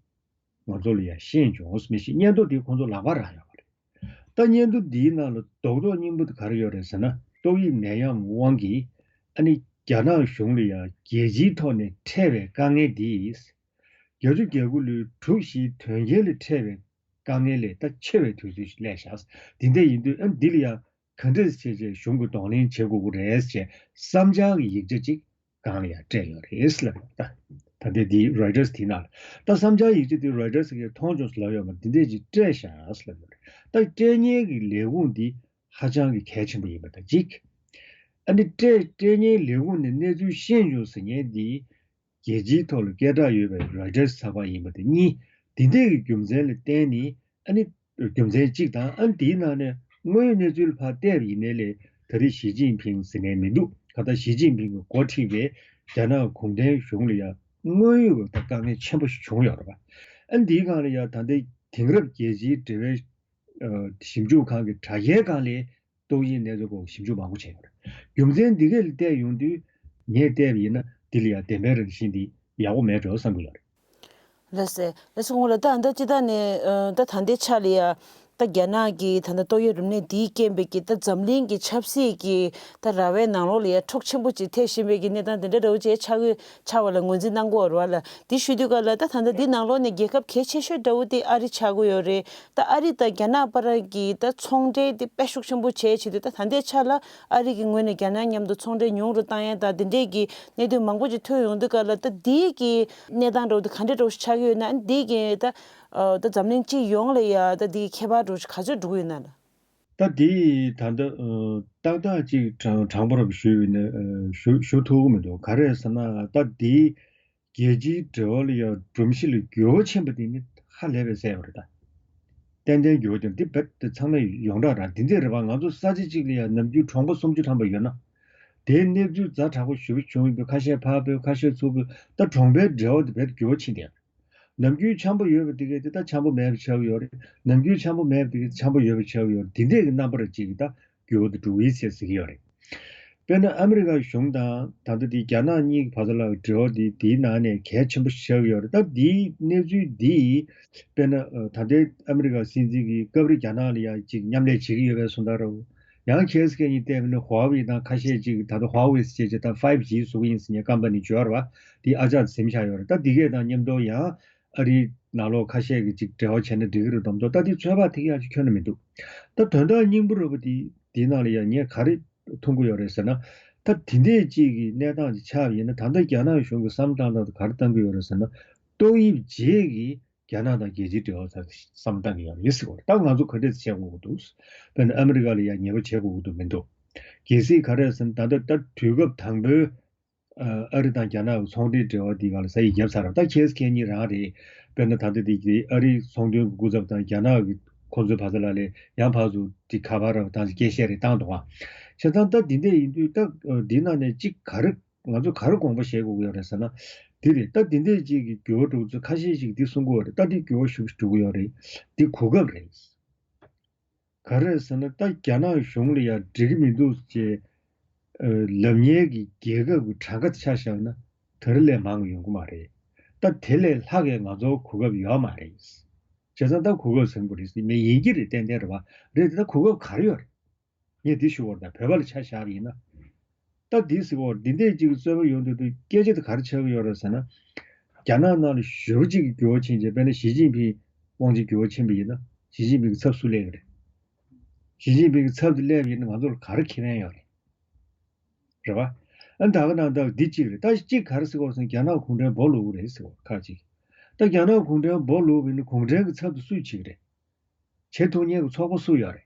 ང་ཚོ་ལ་ཡང་ཤེས་བྱུང་མི་ཤེས། སྙན་ཐོ་དེ་ཁོང་ཚོ་ལག་པར་རག་ཡོད་པ་རེད། ད་སྙན་ཐོ་འདིའི་ནང་ལ་རྡོག་རྡོག་སྙིང་པོ་དེ་ག་རེ་ཡོད་རེད་ཟེར་ན། ཏོག་དབྱིབས་ནད་ཡམས་དབང་གིས་ཨ་ནི་རྒྱ་ནག་གཞུང་ལ་ཡང་རྒྱལ་སྤྱིའི་ཐོག་ནས་འཕྲད་པའི་དཀའ་ངལ་འདི་བརྒྱད་ཅུ་གྱ་དགུ་ལོའི་དྲུག་བཞིའི་དོན་རྐྱེན་ལ་འཕྲད་པའི་དཀའ་ངལ་ལས་ད་ཆེ་བའི་དུས་ཚོད་ཞིག་སླེབས་ཤག་འདི་འདྲ་ཡིན་དུས་ཨ་ནི་འདི་ལ་ཡང་ག་འདྲས་བྱས་བྱས་གཞུང་གིས་གདོང་ལེན་བྱེད་དགོས་ཀྱི་རེད་ཅེས་བསམ་འཆར་གྱི་ཡིག་ཆ་གཅིག་སྒང་ལ་ཡང་སྤྲད་ཡོད་རེད་ལབ་ཡོད། ད་ད་ལྟའི་འདི་རོའི་ཊར་སི་དེའི་ནང་ལ། ད་བསམ་འཆར་ཡིག་ཆ་དེ་རོའི་ཊར་སི་གིས་མཐོང་བྱུང་ཟེར་ལབ་ཡོད་མ་རེད། འདི་འདྲས་ཅིག་སྤྲད་ཤག་ཟེར་ལབ་ཡོད་རེད། ད་སྤྲད་མཁན་གྱི་ལས་ཁུངས་འདི་ཧ་ཅང་གི་གལ་ཆེན་པོ་ཡིན་པ་དང་གཅིག་ཨ་ནི་སྤྲད་སྤྲད་མཁན་ལས་ཁུངས་ནས་གནས་ཚུལ་ཤེས་བྱུང་ཟེར་མཁན་འདི་རྒྱལ་སྤྱིའི་ཐོག་ལ་སྐད་གྲགས་ཡོད་པའི་རོའི་ཊར་སི་ཚགས་པར་ཡིན་པ་དང་གཉིས། འདི་འདྲས་ཀྱི་རྒྱུ་མཚན་ལ་བརྟེན་ནས་ཨ་ནི་ རྒྱུ་མཚན་གཅིག་དང་། ཨ་ནི་དེའི་ནང་ནས་དངོས་ཡོད་གནས་ཚུལ་ཕར་བལྟས་པ་ཡིན་ནའི་ལས་ད་རེས་ཞི་ཅིན་ཕིང་ཟེར་མཁན་མི་འདུག་ཁ་ད་ཞི་ཅིན་ཕིང་གིས་འགོ་ཁྲིད་པའི་རྒྱ་ནག་གུང་ཁྲན་གཞུང་ལ་ཡང་དངོས་ཡོད་ཀྱི་དཀའ་ངལ་ཆེན་པོ་ཞིག་བྱུང་ཡོད་རེད་པ། ཨ་ནི་དེའི་སྒང་ལ་ཡང་ད་ལྟའི་དེང་རབས་རྒྱལ་སྤྱིའི་འབྲེལ་བའི་ཞིབ་འཇུག་ཁང་གི་དྲ་རྒྱའི་སྒང་ལས་ཏོག་དབྱིབས་གནས་ཚུལ་སྐོར་ཞིབ་འཇུག་མང་པོ་བྱས་ཡོད་རེད། རྒྱུ་མཚན་འདི་གས་ལ་བལྟས་ཡོང་དུས་ངས་བལྟས་པ་ཡིན་ན་འདི་ལ་ཡང་བདེན་པའི་རང་བཞིན་འདི་ཡག་པོ་མེད་འགྲོ་བསམ་གྱི་ཡོད་རེད། ལགས་སེ། ལགས་སེ་སྐུ་ངོ་ལགས། ད་ཨ་ད་སྤྱིར་བཏང་ནས་ཨ་ད་ད་ལྟའི་ཆ་ལ་ཡ་ད་རྒྱ་ནག་གི་ད་ལྟ་ཏོག་དབྱིབས་རིམས་ནད་འདིའི་རྐྱེན་པས་ཀྱི་ད་འཛམ་གླིང་གི་ཆབ་སྲིད་ཀྱི་ད་ར་བའི་ནང་ལོགས་ལ་ཡ་འཁྲུག་ཆེན་པོ་ཅིག་ཐེབས་བཞིན་པའི་གི་གནས་སྟངས་དེ་འདྲ་འདྲ་བོ་ཅིག་ཆགས་ཀྱི་ཆགས་པ་ལ་ངོས་འཛིན་གནང་གི་ཡོད་རེད་བ་ལགས། འདི་ཞུ་དུས་ག་ལ་ད་ད་ལྟ་འདི་ནང་ལོགས་ནས་རྒྱལ་ཁབ་གལ་ཆེ་ཤོས་འདྲ་བོ་དེ་ཨ་རི་ཆགས་ཀྱི་ཡོད་རེད། ད་ཨ་རི་དང་རྒྱ་ནག་བར་གྱི་ད་ཚོང་འབྲེལ་དེ་དཔེ་ཤུགས་ཆེན་པོ་བྱས་བྱེད་དུས་ད་ད་ལྟའི་ཆ་ལ་ཨ་རི་གི་ངོས་ནས་རྒྱ་ནག་མཉམ་དུ་ཚོང་འབྲེལ་ཉུང་རུ་བཏང་ཡ་དང་དེ་འདྲས་ཀྱི་གནད་དོན་མང་པོ་ཅིག་ཐོན་ཡོང་དུས་ག་ལ་ད་འདི་གི་གནས་སྟངས་འདྲ་བོ་དེ་ག་འདྲས་འདྲ་བོ་ཞིག་ཆགས་ཀྱི་ཡོད་ན། ཨ་འདི་གི་ད་ཨ་ད་འཛམ་གླིང་སྤྱི་ཡོངས་ལ་ཡ་ད་འདི་གི་ཁྱད་པར་འདྲ་བོ་ཞིག་ག་ཚོད་འགྲོ་གི་ཡོད་ན་ལགས། ད་འདི་ད་ལྟ་ཨ་ཏག་ཏག་ཅིག་དྲང་དྲང་པོ་རབ་ཞུས་པ་ཡིན་ན་ཨ་ཞུ་ཞུ་ཐུབ་ཀྱི་མི་འདུག་ག་རེ་ཟེར་ན་ད་འདི་རྒྱལ་སྤྱིའི་འབྲེལ་བ་ལ་ཡང་སྒྲོམ་གཞི་ལ་འགྱུར་བ་ཕྱིན་པ་དེ་ནི་ཧ་ལས་པའི་གསལ་བ་རེད་ད། ཏན་ཏན་འགྱུར་བ་ཕྱིན། འདི་རྦད་དེ་ཚང་མས་ཡོངས་གྲགས་རང་འདི་འདྲས་རེད་པ། ང་ཚོ་ས་ཆ་གཅིག་ལ་ཡང་ནམ་རྒྱུན་གྲོང་པ་སུམ་ཅུ་ཐམ་པ་ཡོད་ན། དེའི་གནས་ཚུལ་ཛ་དྲག་པོ་ཞེ་པོ་བྱུང་ཡོད་པའི་ཁ་ཤས་ཕར་ཕུད་ཁ་ཤས་ཚུར་ཕུད། ད་གྲོང་པའི་འབྲེལ་བ་དེ་རྦད་དེ་འགྱུར་བ་ཕྱིན་བསྡད་ཡོད་རེད། ནམ་རྒྱུན་འཆམ་པོ་ཡོད་པ་དེ་གས་དེ་ད་འཆམ་པོ་མེད་པ་ཆགས་ཀྱི་ཡོད་རེད། ནམ་རྒྱུན་འཆམ་པོ་མེད་པ་དེ་གས་འཆམ་པོ་ཡོད་པ་ཆགས་ཀྱི་ཡོད་རེད། དེ་འདྲས་ཀྱི་རྣམ་པར་ཅིག་གི་ད་འགྱུར་བ་དེ་འགྲོ་གི་ཡིན་ཟེར་ཟེར་གྱི་ཡོད་རེད། དཔེར་ན་ཨ་མི་རི་ཀ་གཞུང་དང་ད་ལྟ་དེ་རྒྱ་ནག་གཉིས་ཀྱི་བར་ལ་འབྲེལ་བ་དེ་དེའི་ནང་ནས་གལ་ཆེན་པོ་ཞིག་ཆགས་ཀྱི་ཡོད་རེད། ད་དེའི་གནས་ཚུལ་འདི་དཔེར་ན་ད་ལྟའི་ཨ་མི་རི་ཀ་སྲིད་འཛིན་གྱིས་སྐབས་རེ་རྒྱ་ནག་ལ་ཡང་ཅིག་མཉམ་ལས་བྱེད་ཀྱི་ཡོད་པའི་བཟོ་ལྟ་འདྲ་བོ། ཡང་ཁ་སང་ཁ་ཉིན་བལྟས་པ་ན་ཧྭ་ཝེ་དང་ཁ་ཤས་ཅིག་ད་ལྟ་ཧྭ་ཝེ་ཟེར་བྱས་ད་ཕའིབ་ཇི་བཟོ་གི་ཡིན་ཟེར་ནས་ཀམ་པ་ནི་འབྱོར་བ་དེ་ཨ་ཅག་འཛེམ་བཞག་ཡོད་རེད། ད་འདི་གས་དང་མཉམ་དུ་ཡང་ཨ་རིའི་ནང་ལོགས་ཁ་ཤས་ཀྱིས་ཅིག་འབྲེལ་བ་བྱས་ན་འགྲིག་གི་རེད་འདོམས་ཐོག་ད་འདི་ཚོད་དཔག་ཐེག་ཡག་ཅིག་ཁྱོན་ནས་མི་འདུག་ད་དོན་དག་སྙིང་པོ་རེད་པ། དེ་དེའི་ནང་ལ་ཡང་ངས་ག་རེ་མཐོང་གི་ཡོད་རེད་ཟེར་ན། ད་དེ་འདྲས་ཅིག་གི་གནས་སྟངས་ཅིག་ཆགས་པ་ཡིན་ན་ད་ལྟ་རྒྱ་ནག་གཞུང་གི་བསམ་བློ་བཏང་སྟངས་དེ་ག་རེ་བཏང་གི་ཡོད་རེད་ཟེར་ན། ཏོག་དབྱིབས་རྗེས་ཀྱི་རྒྱ་ནག་དང་རྒྱལ་སྤྱིའི་འབྲེལ་བ་ཚ་བསམ་བཏང་གི་ཡོད་རེད་ཟེར་བ་རེད། ད་ང་ཚོ་ག་འདྲས་བྱེད་དགོས་ཀྱི་འདུག་དཔེར་ན་ཨ་མི་རི་ཀ་ལ་ཡང་ཉེས་པ་བྱེད་དགོས་ཀྱི་འདུག་མི་འདུག་གལ་སྲིད་ག་རེ་ཟེར་ན་ད་ལྟ་ད་དུས་སྐབས་དང་པོའི་ཨ་ཨ་རི་དང་རྒྱ་ནག་གི་ཚོང་འབྲེལ་འབྲེལ་བ་འདི་སྒང་ལ་ས་ཡིག་བརྒྱབ་ཚར་བ་ད་ཁ་སང་ཁ་ཉིན་རང་རེད། དཔེར་ན་ད་ལྟ་འདི་གི་ཨ་རིའི་ཚོང་དོན་གྱི་སྐུ་ཚབ་དང་རྒྱ་ནག་གི་ཁོང་ཚོའི་བར་ས་ལ་ལས་ཡང་ཕར་ཚུར་འདི་ག་པར་ར་བ་དང་སྐད་བཤད་རེ་བཏང་འདུག་ཨ། བྱས་ཙང་ད་འདི་འདྲས་ཡིན་དུས་ད་འདི་ནང་ནས་གཅིག་ག་རེ་ང་ཚོ་ག་རེ་དགོངས་པ་བཞེས་དགོས་ཀྱི་ཡོད་རེད་ཟེར་ན། འདི་རེད། ད་འདི་འདྲས་གཅིག་གི་འགྱུར་བ་འགྲོ་ཚུལ་ཁ་ཤས་ཤིག་འདི་གསུང་གི་ཡོད་རེད། ད་འདི་འགྱུར་བ་ཤུགས་ཤིག་འགྲོ་གི་ཡོད་རེད། འདི་གོ་སྐབས་རེད། ག་རེ་ཟེར་ན་ད་རྒྱ་ནག་གཞུང་ལ་ཡང་འགྲིག་གི་མི་འདུག་ཅེས་ལབ་མཁན་གྱི་རྒྱལ་ཁབ་ཀྱི་གྲངས་ཀ་ཆ་བཞག་ན་དེ་རིང་ལས་མང་གི་ཡོང་གི་མ་རེད། ད་དེ་ལས་ལྷག་གི་ང་ཚོར་གོ་སྐབས་ཡོད་མ་རེད། བྱས་ཙང་ད་གོ་སྐབས་ཟིན་པ་རེད་ཟེར་མེད་ཡིན་གྱི་རེད། ཏན་ཏན་རེད་བ། རེད་དེ་ད་གོ་སྐབས་ག་རེ་ཡོད་རེད། ངས་འདི་ཞུ་བར་ད་བོད་པ་ལ་ཆ་བཞག་པ་ཡིན་ན། ད་འདི་ཟེར་བར་འདི་འདྲས་ཅིག་གི་རྩོད་པ་ཡོང་དུས་དུས་སྐད་ཆ་དེ་ག་རེ་ཆགས་ཀྱི་ཡོད་རེད་ཟེར་ན། རྒྱ་ནག་ནང་ལ་ཞེ་པོ་ཅིག་གི་འགྱུར་བ་ཕྱིན་རྗེས་དཔེར་ན་ཞི་ཅིན་ཕིང་དབང་ཆ་འགྱུར་བ་ཕྱིན་པ་ཡིན་ན་ཞི་ཅིན་ཕིང་གི་ཚབ་སུ་སླེབས་ཀྱི་རེད། ཞི་ཅིན་ཕིང་གི་ཚབ་དེ་སླེབས་པ་ཡིན་ན་ང་ཚོ་ལ་ག་རེ་ཁེ་ཕན་ཡོད་རེད། རེད་བ། ཨ་ད་ག་ནང་ལྟར་འདི་གཅིག་རེད། ད་གཅིག་ག་རེ་ཟེར་བ་ཟེར་ན་རྒྱ་ནག་གུང་ཁྲན་སྦོ་ལུག་རེད་ཟེར་བ་ཁག་ཅིག་ད་རྒྱ་ནག་གུང་ཁྲན་སྦོ་ལུག་ཡིན་ན་གུང་ཁྲན་གྱི་ཚབ་དེ་སུས་བྱེད་ཀྱི་རེད། བྱེད་ཐུབ་མཁན་གྱི་ཚོགས་པ་སུ་ཡོད་རེད།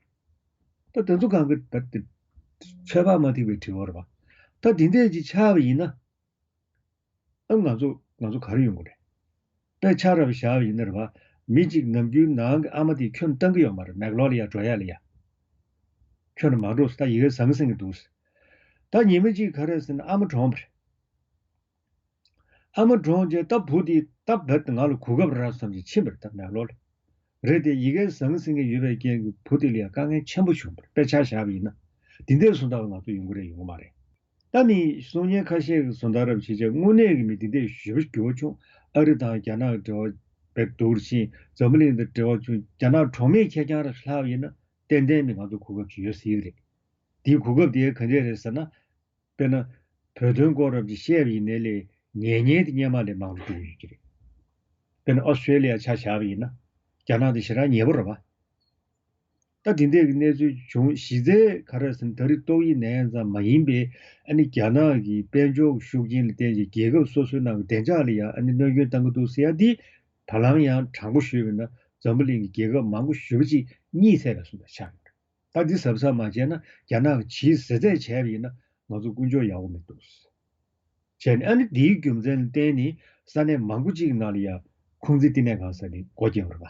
ད་དེ་ཚོ་གང་གི་ད་དེ་ཚོད་དཔག་མ་ཐེག་པའི་དྲི་བ་རེད་བ། ད་དེ་འདྲས་ཅིག་ཆགས་པ་ཡིན་ན། ཨ་ང་ཚོ་ང་ཚོ་ག་རེ་ཡོང་གི་རེད། དཔེ་ཆ་རབ་བཞག་པ་ཡིན་ན་རེད་བ། མི་གཅིག་ནམ་རྒྱུན་ནང་གི་ཨ་མ་དེས་ཁྱོན་བཏང་གི་ཡོད་མ་རེད། མེག་ལོར་ལི་ཡ་འགྲོ་ཡ་ལ་ཡ། ཁྱོན་མ་འགྲོ་ཟེར། ད་ཡི་གེ་ཟང་ཟིང་གི་འདུག་ཟེར། ད་ཉི་མ་གཅིག་ག་རེ་ཟེར་ན་ཨ་མ་གྲོངས་པ་རེད། ཨ་མ་གྲོངས་རྗེས་ད་བུ་དེ་ད་རྦད་དེ་ང་ལ་གོ་སྐབས་རག་བསམ་གྱི་ཕྱིན་པ་རེད། ད་མེག་ལོར་ལི་རེད་དེ་ཡི་གེ་ཟང་ཟིང་གི་ཡོད་པའི་རྐྱེན་གྱིས་བུ་དེ་ལ་ཡང་དཀའ་ངལ་ཆེན་པོ་བྱུང་བ་རེད། དཔེ་ཆ་བཞག་པ་ཡིན་ན། དེ་འདྲའི་བཟོ་ལྟ་བུ་ང་ཚོ་ཡོང་གི་རེད་ཡོང་གི་མ་རེད། ད་མི་གསུང་མཁན་ཁ་ཤས་ཀྱི་བཟོ་ལྟ་རབ་བྱེད་ཆེད་དངོས་གནས་ཀྱི་མི་དེ་འདྲས་ཞེ་པོ་འགྱུར་བ་བྱུང་། ཨ་རི་དང་རྒྱ་ནག་གི་འབྲེལ་བ་བེད་སྡུག་རུ་ཕྱིན། འཛམ་བུ་གླིང་དང་འབྲེལ་བ་བྱུང་། རྒྱ་ནག་གྲོགས་མེད་ཁེར་རྐྱང་ར་ལྷག་པ་ཡིན་ན་ཏན་ཏན་མི་ང་ཚོ་གོ་སྐབས་ཅིག་ཡོད་སྲིད་ཀྱི་རེད། དེའི་གོ་སྐབས་དེ་ག་འདྲས་རེད་ཟེར་ན། དཔེར་ན། བོད་དོན་སྐོར་རབ་ཅིག་བཤད་པ་ཡིན་ནའི་ལས་ཉན་མཁན་དེ་སྔོན་མ་ལས་མང་རུ་འགྲོ་གི་ཡོད་ཀྱི་རེད། དཔེར་ན་ཨོ་སི་ཀྲེ་ལི་ཡ་ཆ་བཞག་པ་ཡིན་ན། རྒྱ་ནག་དེ་ཞེ་དྲག་ཉེ་པོ་རེད་བ། ད་དེ་འདྲས་ཀྱི་གནས་ཚུལ་བྱུང་། གཞི་རྩའི་ག་རེ་ཟེར་ན་ད་རེས་ཏོག་དབྱིབས་ནད་ཡམས་ཙམ་མ་ཡིན་པའི་ཨ་ནི་རྒྱ་ནག་གི་དཔལ་འབྱོར་གྱི་ཤུགས་རྐྱེན་ལ་བརྟེན་བྱས་རྒྱལ་ཁབ་སོ་སོའི་ནང་གི་བདེ་འཇགས་ལ་ཡང་ཨ་ནི་གནོད་སྐྱོན་བཏང་གི་འདུག་ཟེར་ཡ་འདི། བར་ལམ་ཡང་དྲང་པོ་ཞུས་པ་ཡིན་ན་འཛམ་བུ་གླིང་གི་རྒྱལ་ཁབ་མང་པོ་ཞེ་པོ་ཅིག་གཉིད་སད་པའི་བཟོ་འདྲ་ཆགས་ཡོད་རེད། ད་འདི་གཟབ་གཟབ་མ་བྱས་ན་རྒྱ་ནག་གིས་ཇི་ཟེར་ཚད་བྱས་པ་ཡིན་ན་ང་ཚོ་ཀུན་སྤྱོད་ཡག་པོ་མི་འདུག་བྱས་ནས་ཨ་ནི་འདིའི་རྒྱུ་མཚན་ལ་བརྟེན་ནས་ས་གནས་མང་པོ་ཅིག་གི་ནང་ལ་ཡང་ཁུང་ཙི་བསྟི་གནས་ཁང་ཟེར་ནས་སྒོ་བརྒྱབ་པ་རེད་པ།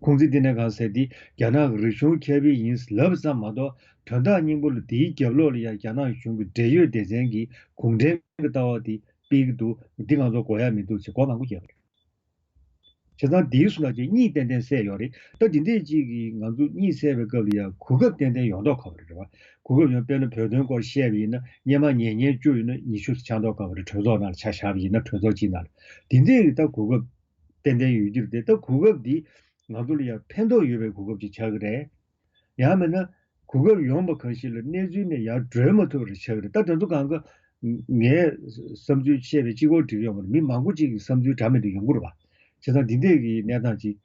ཁུང་ཙི་ཏི་ནས་གང་ཟེར་དེ་རྒྱ་ནག་གི་རིག་གཞུང་མཁས་པའི་ཡིན་ལབ་ཙམ་མ་གཏོགས་དོན་དག་སྙིང་པོ་ལ་དེའི་རྒྱབ་ལོགས་ལ་ཡང་རྒྱ་ནག་གཞུང་གི་འབྲེལ་ཡོད་སྡེ་ཚན་གྱི་གུང་ཁྲན་གྱི་ལྟ་བ་དེ་སྤེལ་གྱི་འདུག་འདི་ང་ཚོ་གོ་ཡ་མི་འདུག་ཅེས་གོ་མང་པོ་བརྒྱབ་པ་རེད། བྱས་ཙང་དེའི་གསུང་ལ་ཅིག་གཉིད་ཏན་ཏན་སད་ཡོད་རེད། ད་འདི་འདྲས་ཅིག་གིས་ང་ཚོ་གཉིད་སད་པའི་སྐབས་ལ་ཡང་གོ་སྐབས་ཏན་ཏན་ཡོང་མདོག་ཁ་པོ་རེད་བ། གོ་སྐབས་ཡོང་དཔེར་ན་བོད་དོན་སྐོར་བཤད་པ་ཡིན་ན་སྔོན་མ་ཉན་མཁན་བཅུ་ཡོད་ན་ཉི་ཤུ་ཆགས་མདོག་ཁ་པོ་རེད། གྲོས་ཚོགས་ནང་ལ་ཆ་བཞག་པ་ཡིན་ན་གྲོས་ཚོགས་གཅིག་ནང་ལ་འདི་འདྲས་ཀྱི་ད་གོ་སྐབས་ཏན་ཏན་ཡོད་རྒྱུ་རེད་དེ། ད་གོ་སྐབས་འདི་ང་ཚོ་ལ་ཡང་ཕན་ཐོགས་ཡོད་པའི་གོ་སྐབས་ཅིག་ཆགས་ཀྱི་རེད། ཡང་མིན་ན་གོ་སྐབས་ཡོང་བ་གང་ཞིག་ལ་གནས་ཚུལ་ནས་ཡར་བགྲོད་མ་ཐུབ་པ་རེ་ཆགས་ཀྱི་རེད། ད་དེ་ཚོ་གང་ག་ངའི་བསམ་ཚུལ་བཤད་པའི་གཅིག་པོ་འགྲིག་ཡོད་མ་རེད། མི་མང་པོ་ཅིག་གི་བསམ་ཚུལ་འདྲ་མི་འདྲ་ཡོང་གི་རེད་བ། བྱས་ཙང་འདི་འདྲས་ཀྱི་གནས་སྟངས་ཅིག་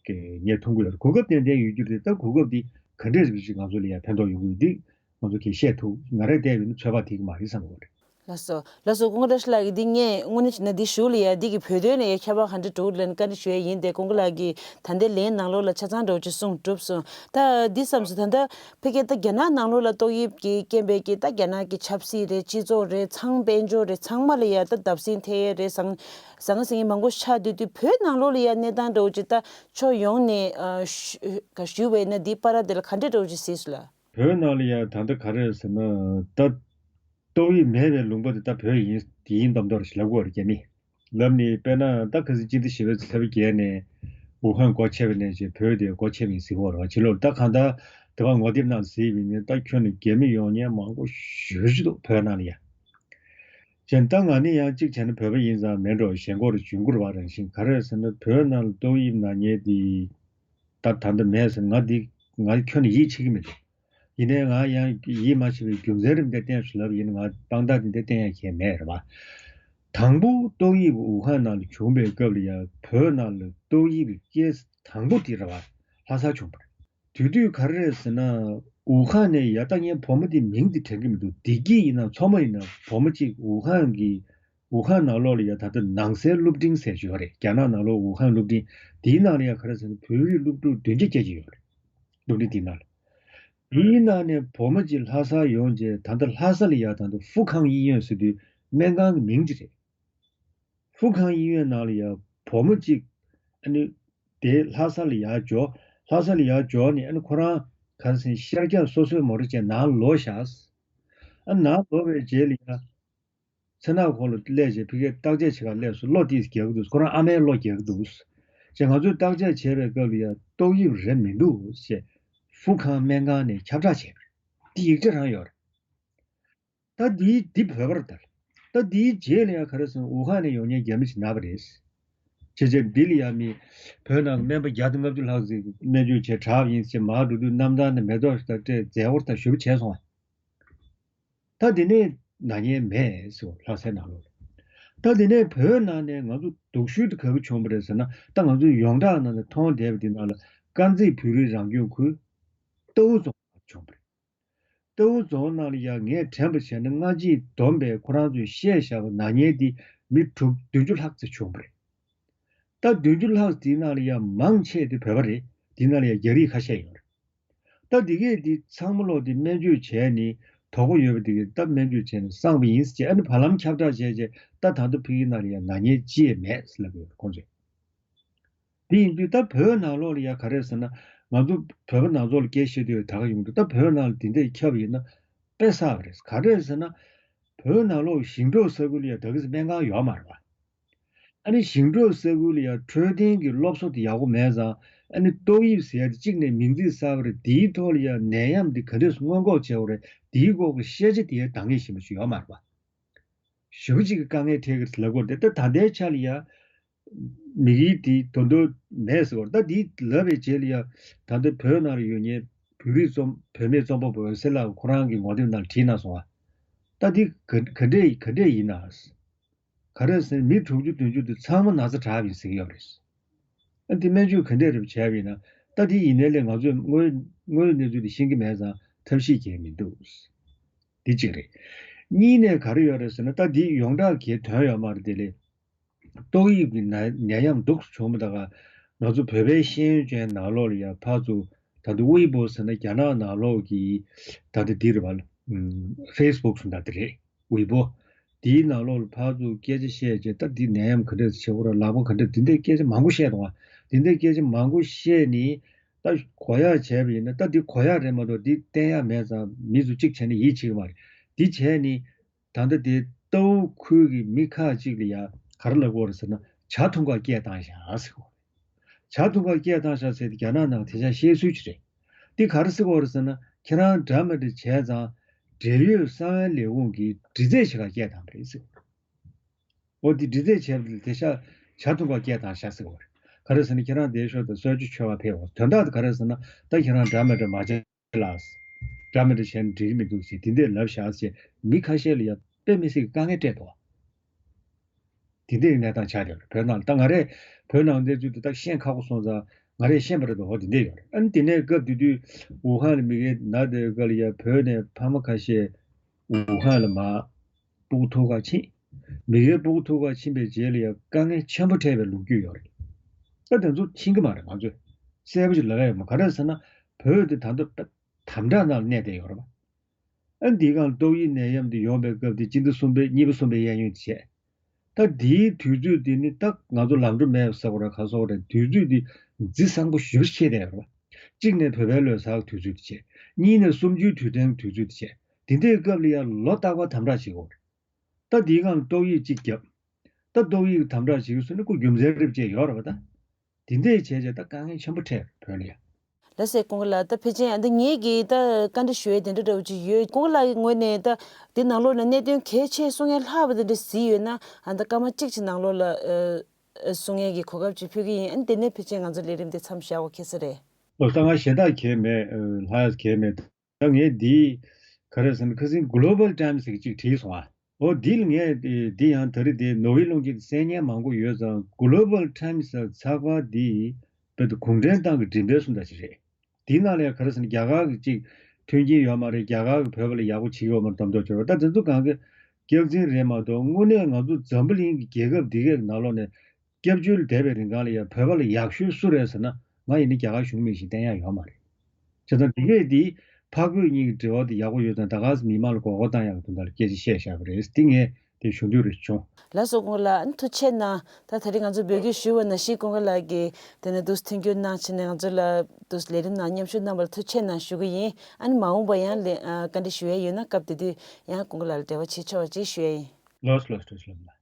ངས་མཐོང་གི་ཡོད་རེད། གོ་སྐབས་ཏན་ཏན་ཡོད་རྒྱུ་རེད། ད་གོ་སྐབས་འདི་ག་འདྲས་ཅིག་ང་ཚོ་ལ་ཡང་ཕན་ཐོགས་ཡོང་གི་ཡོད་འདི་ང་ཚོ་གིས་བཤད་ཐུབ། ང་རས་བལྟས་ཡོད་ན་ཚོད་དཔག་ཐིག་གི་མ་རེད་བསམ་གི་ཡོད་རེད། ལགས་སོ། ལགས་སོ། ཀུན་དགའ་བཀྲ་ཤིས་ལགས་ཀྱིས་འདི་ངས་དངོས་གནས་བྱས་ན་འདི་ཞུ་ལ་ཡ་འདི་གི་བོད་དོན་ལ་ཡ་ཁྱབ་པ་ག་འདྲ་འགྲོ་ལེན་བཀའ་འདྲི་ཞུ་ཡ་ཡིན་ཏེ། ཀུན་དགའ་ལགས་ཀྱིས་ད་ལྟའི་ལན་ནང་ལོགས་ལ་ཆ་ཚང་འདྲ་བོ་ཅིག་གསུངས་གྲུབ་སོང་། ད་འདི་བསམ་སོང་། ད་ལྟ་ཕ་གི་ད་རྒྱ་ནག་ནང་ལོགས་ལ་ཏོག་དབྱིབས་ཀྱི་རྐྱེན་པས་ཀྱི་ད་རྒྱ་ནག་གི་ཆབ་སྲིད་རེད། སྤྱི་ཚོགས་རེད། ཚང་དཔལ་འབྱོར་རེད། ཚང་མ་ལ་ཡ་ད་བརྡབ་གསིག་ཐེབས་ཡ་རེད། ཟང་ཟང་ངེ་ཟིང་ངེ་མང་པོ་ཆགས་བསྡད་དུས་བོད་ནང་ལོགས་ལ་ཡ་གནས་སྟངས་འདྲ་བོ་ཅིག་ད་ཕྱོགས་ཡོངས་ནས་ཨ་ཞུ་ག་ཞུ་བས་ན་འདི་བར་དེ་ལ་ག་འདྲ་འདྲ་བོ་ཅིག་གཟིགས་སོང་ལགས། བོད་ནང་ལ་ཡ་ད་ལྟ་ག་རེ་ཟེར་ན་ད། ཏོག་དབྱིབས་མེད་པའི་ལུང་པ་དེ་ད་བོད་ཡིན། དེ་ཡིན་མདོག་མདོག་རེད་ལབ་དགོས་རེད། རྒྱ་མིས་ལབ་ནས་དཔེར་ན་ད་ཁ་སང་སྤྱི་ཟླ་བཞི་པའི་ཚེས་པ་བརྒྱད་ནས་ཝུ་ཧན་སྒོ་ཕྱེ་བ་ནས་བྱས་བོད་དེ་སྒོ་ཕྱེ་བ་ཡིན་ཟེར་གྱི་ཡོད་རེད་བ། ཕྱི་ལོགས་ད་གང་ལྟར་དེ་བ་ངོ་དེབ་ནང་གཟིགས་པ་ཡིན་ན་ད་ཁྱོན་ནས་རྒྱ་མི་ཡོང་མཁན་མང་པོ་ཞེ་པོ་ཅིག་འདུག་བོད་ནང་ལ་ཡ། བྱས་ད་ང་ནི་ཡང་གཅིག་བྱས་ན་བོད་པ་ཡིན་ཙང་མེད་འགྲོ་ཞེན་ཁོག་རེ་བྱུང་གི་རེད་བ། རང་བཞིན་ག་རེ་ཟེར་ན་བོད་ནང་ལ་ཏོག་དབྱིབས་ན་མཁན་དེ་ད་ད་ལྟ་མེད་ཟེར་ང་འདི་ང་ཁྱོན་ནས་ཡིད་ཆེས་ཀྱི་མི་འདུག་ཡིན་ནའི་ང་ཡང་ཡིད་མ་ཆེས་པའི་རྒྱུ་མཚན་རེ་འདི་བསྟན་ཞུ་ལབ་ཡིན། ང་དཔང་རྟགས་འདི་འདྲ་བསྟན་ཡ་གང་ཡང་མེད་རེད་བ། དང་པོ་ཏོག་དབྱིབས་ཝུ་ཧན་ནང་ལ་བྱུང་བའི་སྐབས་ལ་ཡང་བོད་ནང་ལ་ཏོག་དབྱིབས་སྐྱེས་དང་པོ་དེ་རེད་བ། ལྷ་སར་བྱུང་བ་རེད། དེ་དུས་ག་རེ་རེད་ཟེར་ན་ཝུ་ཧན་ནས་ཡ་ད་ངས་བུ་མོ་དེ་མིང་དེ་དྲན་གྱི་མི་འདུག་བདེ་སྐྱིད་ཡིན་ན་མཚོ་མོ་ཡིན་ན་བུ་མོ་གཅིག་ཝུ་ཧན་གྱི་ཝུ་ཧན་ནང་ལོགས་ལ་ཡ་ད་ལྟ་ནང་སའི་སློབ་འབྲིང་ཟེར་ཞིག་ཡོད་རེད། རྒྱ་ནག་ནང་ལོགས་ཝུ་ཧན་སློབ་འབྲིང་དེའི་ནང་ལ་ཡ་ག་རེ་ཟེར་ན་བོད་རིགས་སློབ་ཕྲུག་བདུན་ཅུ་བརྒལ་ཅིག་ཡོད་རེད། སློབ་འབྲིང་དེའི་ནང་ལ། དེའི་ནང་ནས་བུ་མོ་གཅིག་ལྷ་སར་ཡོང་རྗེས་ད་ལྟ་ལྷ་ས་ལ་ཡ་ད་ལྟ་ཧྥུ་ཁང་དབྱིན་ཡོན་ཟེར་དུས་སྨན་ཁང་གི་མིང་ཅིག་རེད། ཧྥུ་ཁང་དབྱིན་ཡོན་ནང་ལ་ཡ་བུ་མོ་གཅིག་ཨ་ནི་དེ་ལྷ་ས་ལ་ཡར་འབྱོར། ལྷ་ས་ལ་ཡར་འབྱོར་ནས་ཨ་ནི་ཁོ་རང་ག་རེ་ཟེར་ཤར་རྒྱག་སོ་སོའི་མོ་ཊ་བྱས་ནང་ལོག་བཞག་ཨ་ནང་ལོག་པའི་རྗེས་ལ་ཡ་མཚན་ནག་ཁོག་ལ་སླེབས་རྗེས་ཕ་གིར་བརྟག་དཔྱད་བྱེད་གར་སླེབས་སོང་། གློ་ཏོག་ཙམ་རྒྱག་གི་འདུག་ཁོ་རང་ཨ་མའི་གློ་རྒྱག་གི་འདུག་ཅེས་ང་ཚོས་བརྟག་དཔྱད་བྱས་པའི་སྐབས་ལ་ཡ་ཏོག་དབྱིབས་རེད་མི་འདུག་ཅེས་ཧྥུ་ཁང་སྨན་ཁང་ནས་ཁྱབ་བསྒྲགས་བྱས་པ་རེད། འདི་ཡིག་ཆ་རང་ཡོད་རེད། ད་འདིའི་འདི་བོད་པར་ལྟར། ད་འདིའི་རྗེས་ལ་ཡང་ག་རེ་ཟེར་ན་ཝུ་ཧན་ནས་ཡོང་མཁན་རྒྱ་མི་ཞིག་ན་བ་རེད། བྱས་རྗེས་འདི་ལ་ཡང་མི་བོད་ནང་སྨན་པ་བརྒྱ་དང་ལྔ་བཅུ་ལྷག་ཙམ་སྨན་བཅོས་བྱས་དྲག་པ་ཡིན་ཟེར་མར་འགྲོ་དུས་གནམ་ཐང་ནས་མེ་ཏོག་ཞིག་དང་སྤྲད་མཛད་སྒོ་དང་ཞུ་བ་བྱས་སོང་བ། ད་འདི་ནས་ན་མཁན་མེད་ཟེར་བ་ལྷ་སའི་ནང་ལོགས་ལ། ད་འདི་ནས་བོད་ནང་ནས་ང་ཚོ་སྡུག་ཤོས་དེ་ག་གི་བྱུང་བ་རེད་ཟེར་ན་ད་ང་ཚོ་ཡོངས་གྲགས་ནང་ནས་མཐོང་བསྡད་པ་འདི་ནང་ལ་དཀར་མཛེས་བོད་རིགས་རང་སྐྱོང་ཁུལ་རྟའུ་རྫོང་བྱུང་བ་རེད། རྟའུ་རྫོང་ནང་ལ་ཡང་ངས་དྲན་པ་བྱས་ན་སྔ་རྗེས་བསྡོམས་པས་ཁོ་རང་ཚོས་བཤད་བཞག་པ་ན་མཁན་དེ་མི་དྲུག་བདུན་ཅུ་ལྷག་ཙམ་བྱུང་བ་རེད། ད་བདུན་ཅུ་ལྷག་དེའི་ནང་ལ་ཡང་མང་ཆེ་དེ་བོད་པ་རེད། དེའི་ནང་ལ་ཡང་རྒྱ་རིགས་ཁ་ཤས་ཡོད་རེད། ད་དེ་གས་དེ་ཚང་མ་ལོག་དེ་སྨན་བཅོས་བྱས་ནས་དོགས་པ་ཡོད་པ་དེ་གས་ད་སྨན་བཅོས་བྱས་ནས་སངས་པ་ཡིན་ཟེར་བྱས་ཨ་ནི་བར་ལམ་ཁྱབ་བསྒྲགས་བྱས་རྗེས་ད་ད་ལྟ་ཕ་གིའི་ནང་ལ་ཡང་ན་མཁན་ཅི་ཡང་མེད་ཟེར་ལབ་ཀྱི་ཡོད་རེད་ཁོང་ཚོས། དེ་ཡིན་དུས་ད་བོད་ནང་ལོགས་ལ་ཡ་ག་རེ་ཟེར་ན་ང་ཚོ་བོད་པ་ནང་ཚོ་ལ་སྐད་བཤད་དུས་ད་ག་ཡོང་དུས་ད་བོད་ནང་ལ་དེ་འདྲས་ཁྱབ་ཡིན་ན་དཔེ་བསགས་པ་རེད། ག་རེ་ཟེར་ན་བོད་ནང་ལོགས་ཞིང་འབྲོག་ས་ཁུལ་ལ་ཡ་ད་ག་སེ་སྨན་ཁང་ཡོད་མ་རེད་པ། ཨ་ནི་ཞིང་འབྲོག་ས་ཁུལ་ལ་ཡ་འཕྲོད་བསྟེན་གྱི་སློབ་གསོ་དེ་ཡག་པོ་མེད་ཙང་ཨ་ནི་ཏོག་དབྱིབས་ཟེར་ཡ་དེ་གཅིག་ནས་མིང་ཚིག་གསར་པ་རེད། དེའི་ཐོག་ལ་ཡ་ནད་ཡམས་དེ་ག་འདྲས་སྔོན་འགོག་བྱེད་དགོས་རེད། དེའི་སྐོར་གྱི་ཤེས་བྱ་དེ་འདང་ངེས་ཤེས་པ་ཞིག་ཡོད་མ་རེད་པ། ཞེ་པོ་ཅིག་གི་དཀའ་ངལ་འཕྲད་ཀྱི་རེད་ལབ་དགོས་རེད། ད་ད་ལྟའི་ཆ་ལ་ཡ་མི་གིས་དེ་དོན་དུ་མེད་ཟེར་བ་ད་དེ་ལབ་པའི་རྗེས་ལ་ཡ་ད་ལྟ་བོད་ནང་ལ་ཡོད་མཁན་བོད་རིགས་རྩོམ་བུད་མེད་རྩོམ་པ་པོ་འོད་ཟེར་ལགས་ཁོ་རང་གི་ངོ་དེབ་ནང་བྲིས་གནང་སོང་བ། ད་དེ་ག་ག་འདྲས་ག་འདྲས་ཡིན་ན། ག་རེ་ཟེར་མི་དྲུག་ཅུ་བདུན་ཅུ་དེ་ཚང་མ་ན་ཚ་དྲག་པ་ཡིན་ཟེར་གྱི་ཡོད་རེད། ཨ་དེ་སྨན་བཅོས་ག་འདྲས་རེད་བྱས་པ་ཡིན་ན་ད་དེ་ཡིན་ནའི་ལས་ང་ཚོས་དངོས་དངོས་ཡོད་གནས་ཚུལ་དེ་ཤེས་ཀྱི་མེད་ཙང་ཐབས་ཤེས་གང་ཡང་མི་འདུག་དེ་གཅིག་རེད། གཉིས་ནས་ག་རེ་ཡོད་རེད་ཟེར་ན་ད་དེ་ཡོངས་གྲགས་ཀྱི་དོན་ཡོད་མ་རེད། དེ་ལས་ཏོག་དབྱིབས་ཀྱི་ན་ནད་ཡམས་འདུག་སེ་བྱུང་བ་ད་ག་ང་ཚོ་བོད་པའི་ཤེས་ཡོན་ཅན་ནང་ལོགས་ལ་ཡ་ཕར་ཚུར་ད་ལྟ་ཝེ་པོ་ཟེར་ན་རྒྱ་ནག་ནང་ལོགས་ཀྱི་ད་ལྟ་འདི་རེད་པ། ཧྥེ་སི་བུག་ཟེར་ན་འདི་རེད། ཝེ་པོ། དེའི་ནང་ལོགས་ལ་ཕར་ཚུར་སྐད་ཆ་བཤད་བྱས་ད་འདི་ནད་ཡམས་ག་འདྲས་བྱེད་དགོས་ར་ལག་པ་ག་འདྲས་འདི་འདྲའི་སྐད་ཆ་མང་པོ་བཤད་འདུག་ཨ། འདི་འདྲའི་སྐད་ཆ་མང་པོ་བཤད་ནས་ ད་གོ་ཡག་བྱས་པ་ཡིན་ན་ད་འདི་གོ་ཡག་རེད་མ་གཏོགས་འདི་བསྟན་ཡག་མེད་ཙང་མི་ཚོ་གཅིག་བྱས་ན་ཡིད་ཆེས་ཀྱི་མ་རེད། འདི་བྱས་ནི་ད་ལྟ་དེ་རྟའུ་ཁུལ་གྱི་མི་ཁག་ཅིག་ལ་ཡ་ག་རེ་ལབ་དགོས་རེད་ཟེར་ན་ཇ་འཐུང་གར་སྐད་བཏང་བཞག་ཟེར་གོ། ཇ་འཐུང་གར་སྐད་བཏང་བཞག་ཟེར་དེ་རྒྱ་ནག་ནང་དེ་ཆ་བཤད་སྲོལ་ཅིག་རེད། འདི་ག་རེ་ཟེར་གོ་རེད་ཟེར་ན་ཁྱེད་རང་འདྲ་མི་འདྲ་བྱས་ཙང་འབྲེལ་ཡོད་གསང་བའི་ལས་ཁུངས་ཀྱིས་འདྲི་རྩད་བྱེད་གར་སྐད་བཏང་བ་རེད་ཟེར་གོ། འོ་དེ་འདྲི་རྩད་བྱས་པ་དེ་ཤ་ཇ་འཐུང་གར་སྐད་བཏང་ཤག་ཟེར་བ་རེད། ག་རེ་ཟེར་ན་ཁྱེད་རང་དེའི་ཞོར་དུ་གསོལ་ཇ་མཆོད་པར་ཕེབས་འོང་། དོན་དག་དེ་ག་རེ་ཟེར་ན་ད་ཁྱེད་རང་འདྲ་མི་འདྲ་མ་བྱེད་ལགས། འདྲ་མི་འདྲ་བྱས་ན་འགྲིག་གི་མི་འདུག་ཟེར་དེ་འདྲས་ལབ་ཤག་ཟེར་མི་ཁ་ཤས་ལ་ཡང་དཔེ་མི་སྲིད་ཀྱི་དཀའ་ངལ་སྤྲད་འདུག། དེ་འདྲའི་གནས་སྟངས་ཆགས་བསྡད་ཡོད་རེད། བོད་ནང་ལ་ད་ང་རས་བོད་ནང་གནས་ཚུལ་དེ་དག་ཤེས་ཁག་པོ་སོང་ཙང་ང་རས་ཤེས་པ་རེད་འདུག། འོ་དེ་འདྲས་ཡོད་རེད། ཨ་ནི་དེ་ནས་སྐབས་དེ་དུས་ཝུ་ཧན་ལ་མི་ཁའི་ནད་དེ་སྐབས་ལ་ཡང་བོད་ནས་ཕ་མ་ཁ་ཤས་ཝུ་ཧན་ལ་མར་སྤུ་གུ་ཐུག་གར་ཕྱིན། མི་ཁའི་སྤུ་གུ་ཐུག་གར་ཕྱིན་པའི་རྗེས་ལ་ཡང་དཀའ་ངལ་ཆེན་པོ་འཕྲད་པའི་ལོ་རྒྱུས་ཡོད་རེད། ད་དེ་ཚོ་ཕྱིན་གི་མ་རེད། ང་ཚོས་གསལ་པོ་ཞིག་ལབ་ཡ་ཡོད་མ་རེད། ག་རེ་ཟེར་ན་བོད་དེ་ད་ལྟ་དམ་དྲག་ནང་གནས་བསྡད་ཡོད་རེད་པ། ཨ་འདིའི་སྒང་ཏོག་དབྱིབས་ནད་ཡམས་འདི་ཡོང་པའི་སྐབས་དེ་སྤྱི་ཟླ་གསུམ་པའི་གཉིས་པ་གསུམ་པའི་གཡས་གཡོན་དེ་བྱས། ད་འདིའི་དུས་ཚོད་འདི་ནི་ད་ང་ཚོ་ལམ་འགྲོ་མེད་ཟེར་བ་རེད་ག་ཟེར་བ་རེད། དུས་ཚོད་འདི་རྫི་སངས་པོ་ཞེ་པོ་ཆགས་བསྡད་ཡོད་རེད་པ། གཅིག་ནས་བོད་པའི་ལོ་གསར་གྱི་དུས་ཚོད་དེ་བྱས། གཉིས་ནས་གསུམ་བཅུའི་དུས་དྲན་གྱི་དུས་ཚོད་དེ་བྱས། དེ་འདྲའི་སྐབས་ལ་ཡང་ལོ་རྟག་པར་དམ་དྲག་བྱེད་དགོས་རེད། ད་འདིའི་སྒང་ཏོག་དབྱིབས་གཅིག་བརྒྱབ། ད་ཏོག་དབྱིབས་དམ་དྲག་བྱེད་ཀྱི་སོང་ནས་ཁོ་རྒྱུ་མཚན་རེ་བཅས་ཡོད་རེད་པ་ད། དེ་འདྲས་བྱས་བྱས་ད་དཀའ་ངལ་ཆེན་པོ་འཕྲད་བོད་ལ་ཡ། ལགས་སོ་ཀུན་དགའ་ལགས། ད་ཕལ་ཆེར་ཨ་ད་ངེད་ཀྱིས་ད་བཀའ་འདྲི་ཞུ་ཡས་དེ་འདྲ་འདྲ་བོ་ཅིག་ཡོད། ཀུན་དགའ་ལགས་ཀྱི་ངོས་ནས་ད་འདི་ནང་ལོགས་ལ་གནད་དོན་གལ་ཆེ་གསུང་ཡས་ལྷག་པ་དེ་འདྲ་གཟིགས་ཡོད་ན་ཨ་ད་སྐར་མ་གཅིག་ཅིག་ནང་ལོགས་ལ་ཨ་གསུང་ཡས་ཀྱི་གོ་སྐབས་ཅིག་ཕུལ་གྱི་ཡིན། ཨ་ནི་དེ་ནས་ཕལ་ཆེར་ང་ཚོ་ལས་རིམ་འདི་མཚམས་བཞག་དགོས་ཁེལ་ས་རེད། ལོ་ད་ང་ཞེ་དྲག་གལ་མེད། ལྷག་ཡས་གལ་མེད། ད་ངས་འདི་ག་རེ་ཟེར་ན་ཁ་སང་Global Times་ཟེར་གྱི་ཅིག་བྲིས་སོང་ཨ། འོ་འདི་ལ་ངས་འདི་ཡང་ད་རེས་འདི་ནོར་ཝེ་གླིང་གི་གསན་མཁན་མང་པོ་ཡོད་ཙང་Global Times་ཚགས་པར་འདི་བོད་དུ་གུང་ཁྲན་ཏང་གི་མགྲིན་པའི་སུ་འདྲ་ཞིག་རེད། འདི་ནང་ལ་ཡང་ག་རེ་ཟེར་ན་རྒྱ་གར་གྱི་ཅིག་མཐུན་རྐྱེན་ཡོད་མ་རེད། རྒྱ་གར་གྱི་བོད་པ་ལ་ཡག་པོ་བྱེད་ཡོད་མ་རེད་གདམ་ཐོག་བྱོས་པ་ད་དེ་ཚོ་གང་གི་སྐྱག་རྫུན་རེད་མ་གཏོགས་དངོས་གནས་ང་ཚོ་འཛམ་བུ་གླིང་གི་རྒྱལ་ཁབ་འདི་གའི་ནང་ལོགས་ནས་སྐྱབས་བཅོལ་བསྡད་པའི་རིང་གང་ལ་ཡང་བོད་པ་ལ་ཡག་ཤོས་སུ་རེད་ཟེར་ན་ང་ཡིན་ན་རྒྱ་གར་གཞུང་མིན་ཞིག་བསྟན་ཡག་ཡོད་མ་རེད། བྱས་ཙང་འདི་གས་འདི་ཕ་རྒོད་གཉིས་ཀྱི་འབྲེལ་བ་དེ་ཡག་པོ་ཡོད་ཙང་ད་ག་སེ་མི་མང་ལ་མགོ་སྐོར་བཏང་ཡག་གི་དོན་དག་ལ་སྐད་ཆ་བཤད་བཞག་པ་རེད། འདི་ངས་དེ་ཞུ་འདོད་རེ་བྱུང་། ལགས་སོ་ཀུན་དགའ་ལགས། ཐུགས་རྗེ་གནང་། ད་དེ་རིང་ང་ཚོ་འབོད་སྐུལ་ཞུས་པ་ནང་བཞིན་ཀུན་དགའ་ལགས་ཀྱིས་དེ་ནས་འདུག་མཐུན་འགྱུར་གནང་བྱས་ནས་ང་ཚོ་ལ་འདུག་ལས་རིམ་ནང་མཉམ་ཞུགས་གནང་བར་ཐུགས་རྗེ་གནང་ཞུ་གི་ཡིན། ཨ་ནི་མ་འོངས་པ་ཡང་ལས་ཨ་བཀའ་འདྲི་ཞུ་ཡས་ཡོད་ན་སྐབས་དེ་དུས་ཡང་ཀུན་དགའ་ལགས་ལ་འབྲེལ་བ་བྱེད་ཆོག་པ་ཅིག་ཞུ་ཡས་ཡིན། ལགས་ལགས་ཐུགས་རྗེ་གནང་།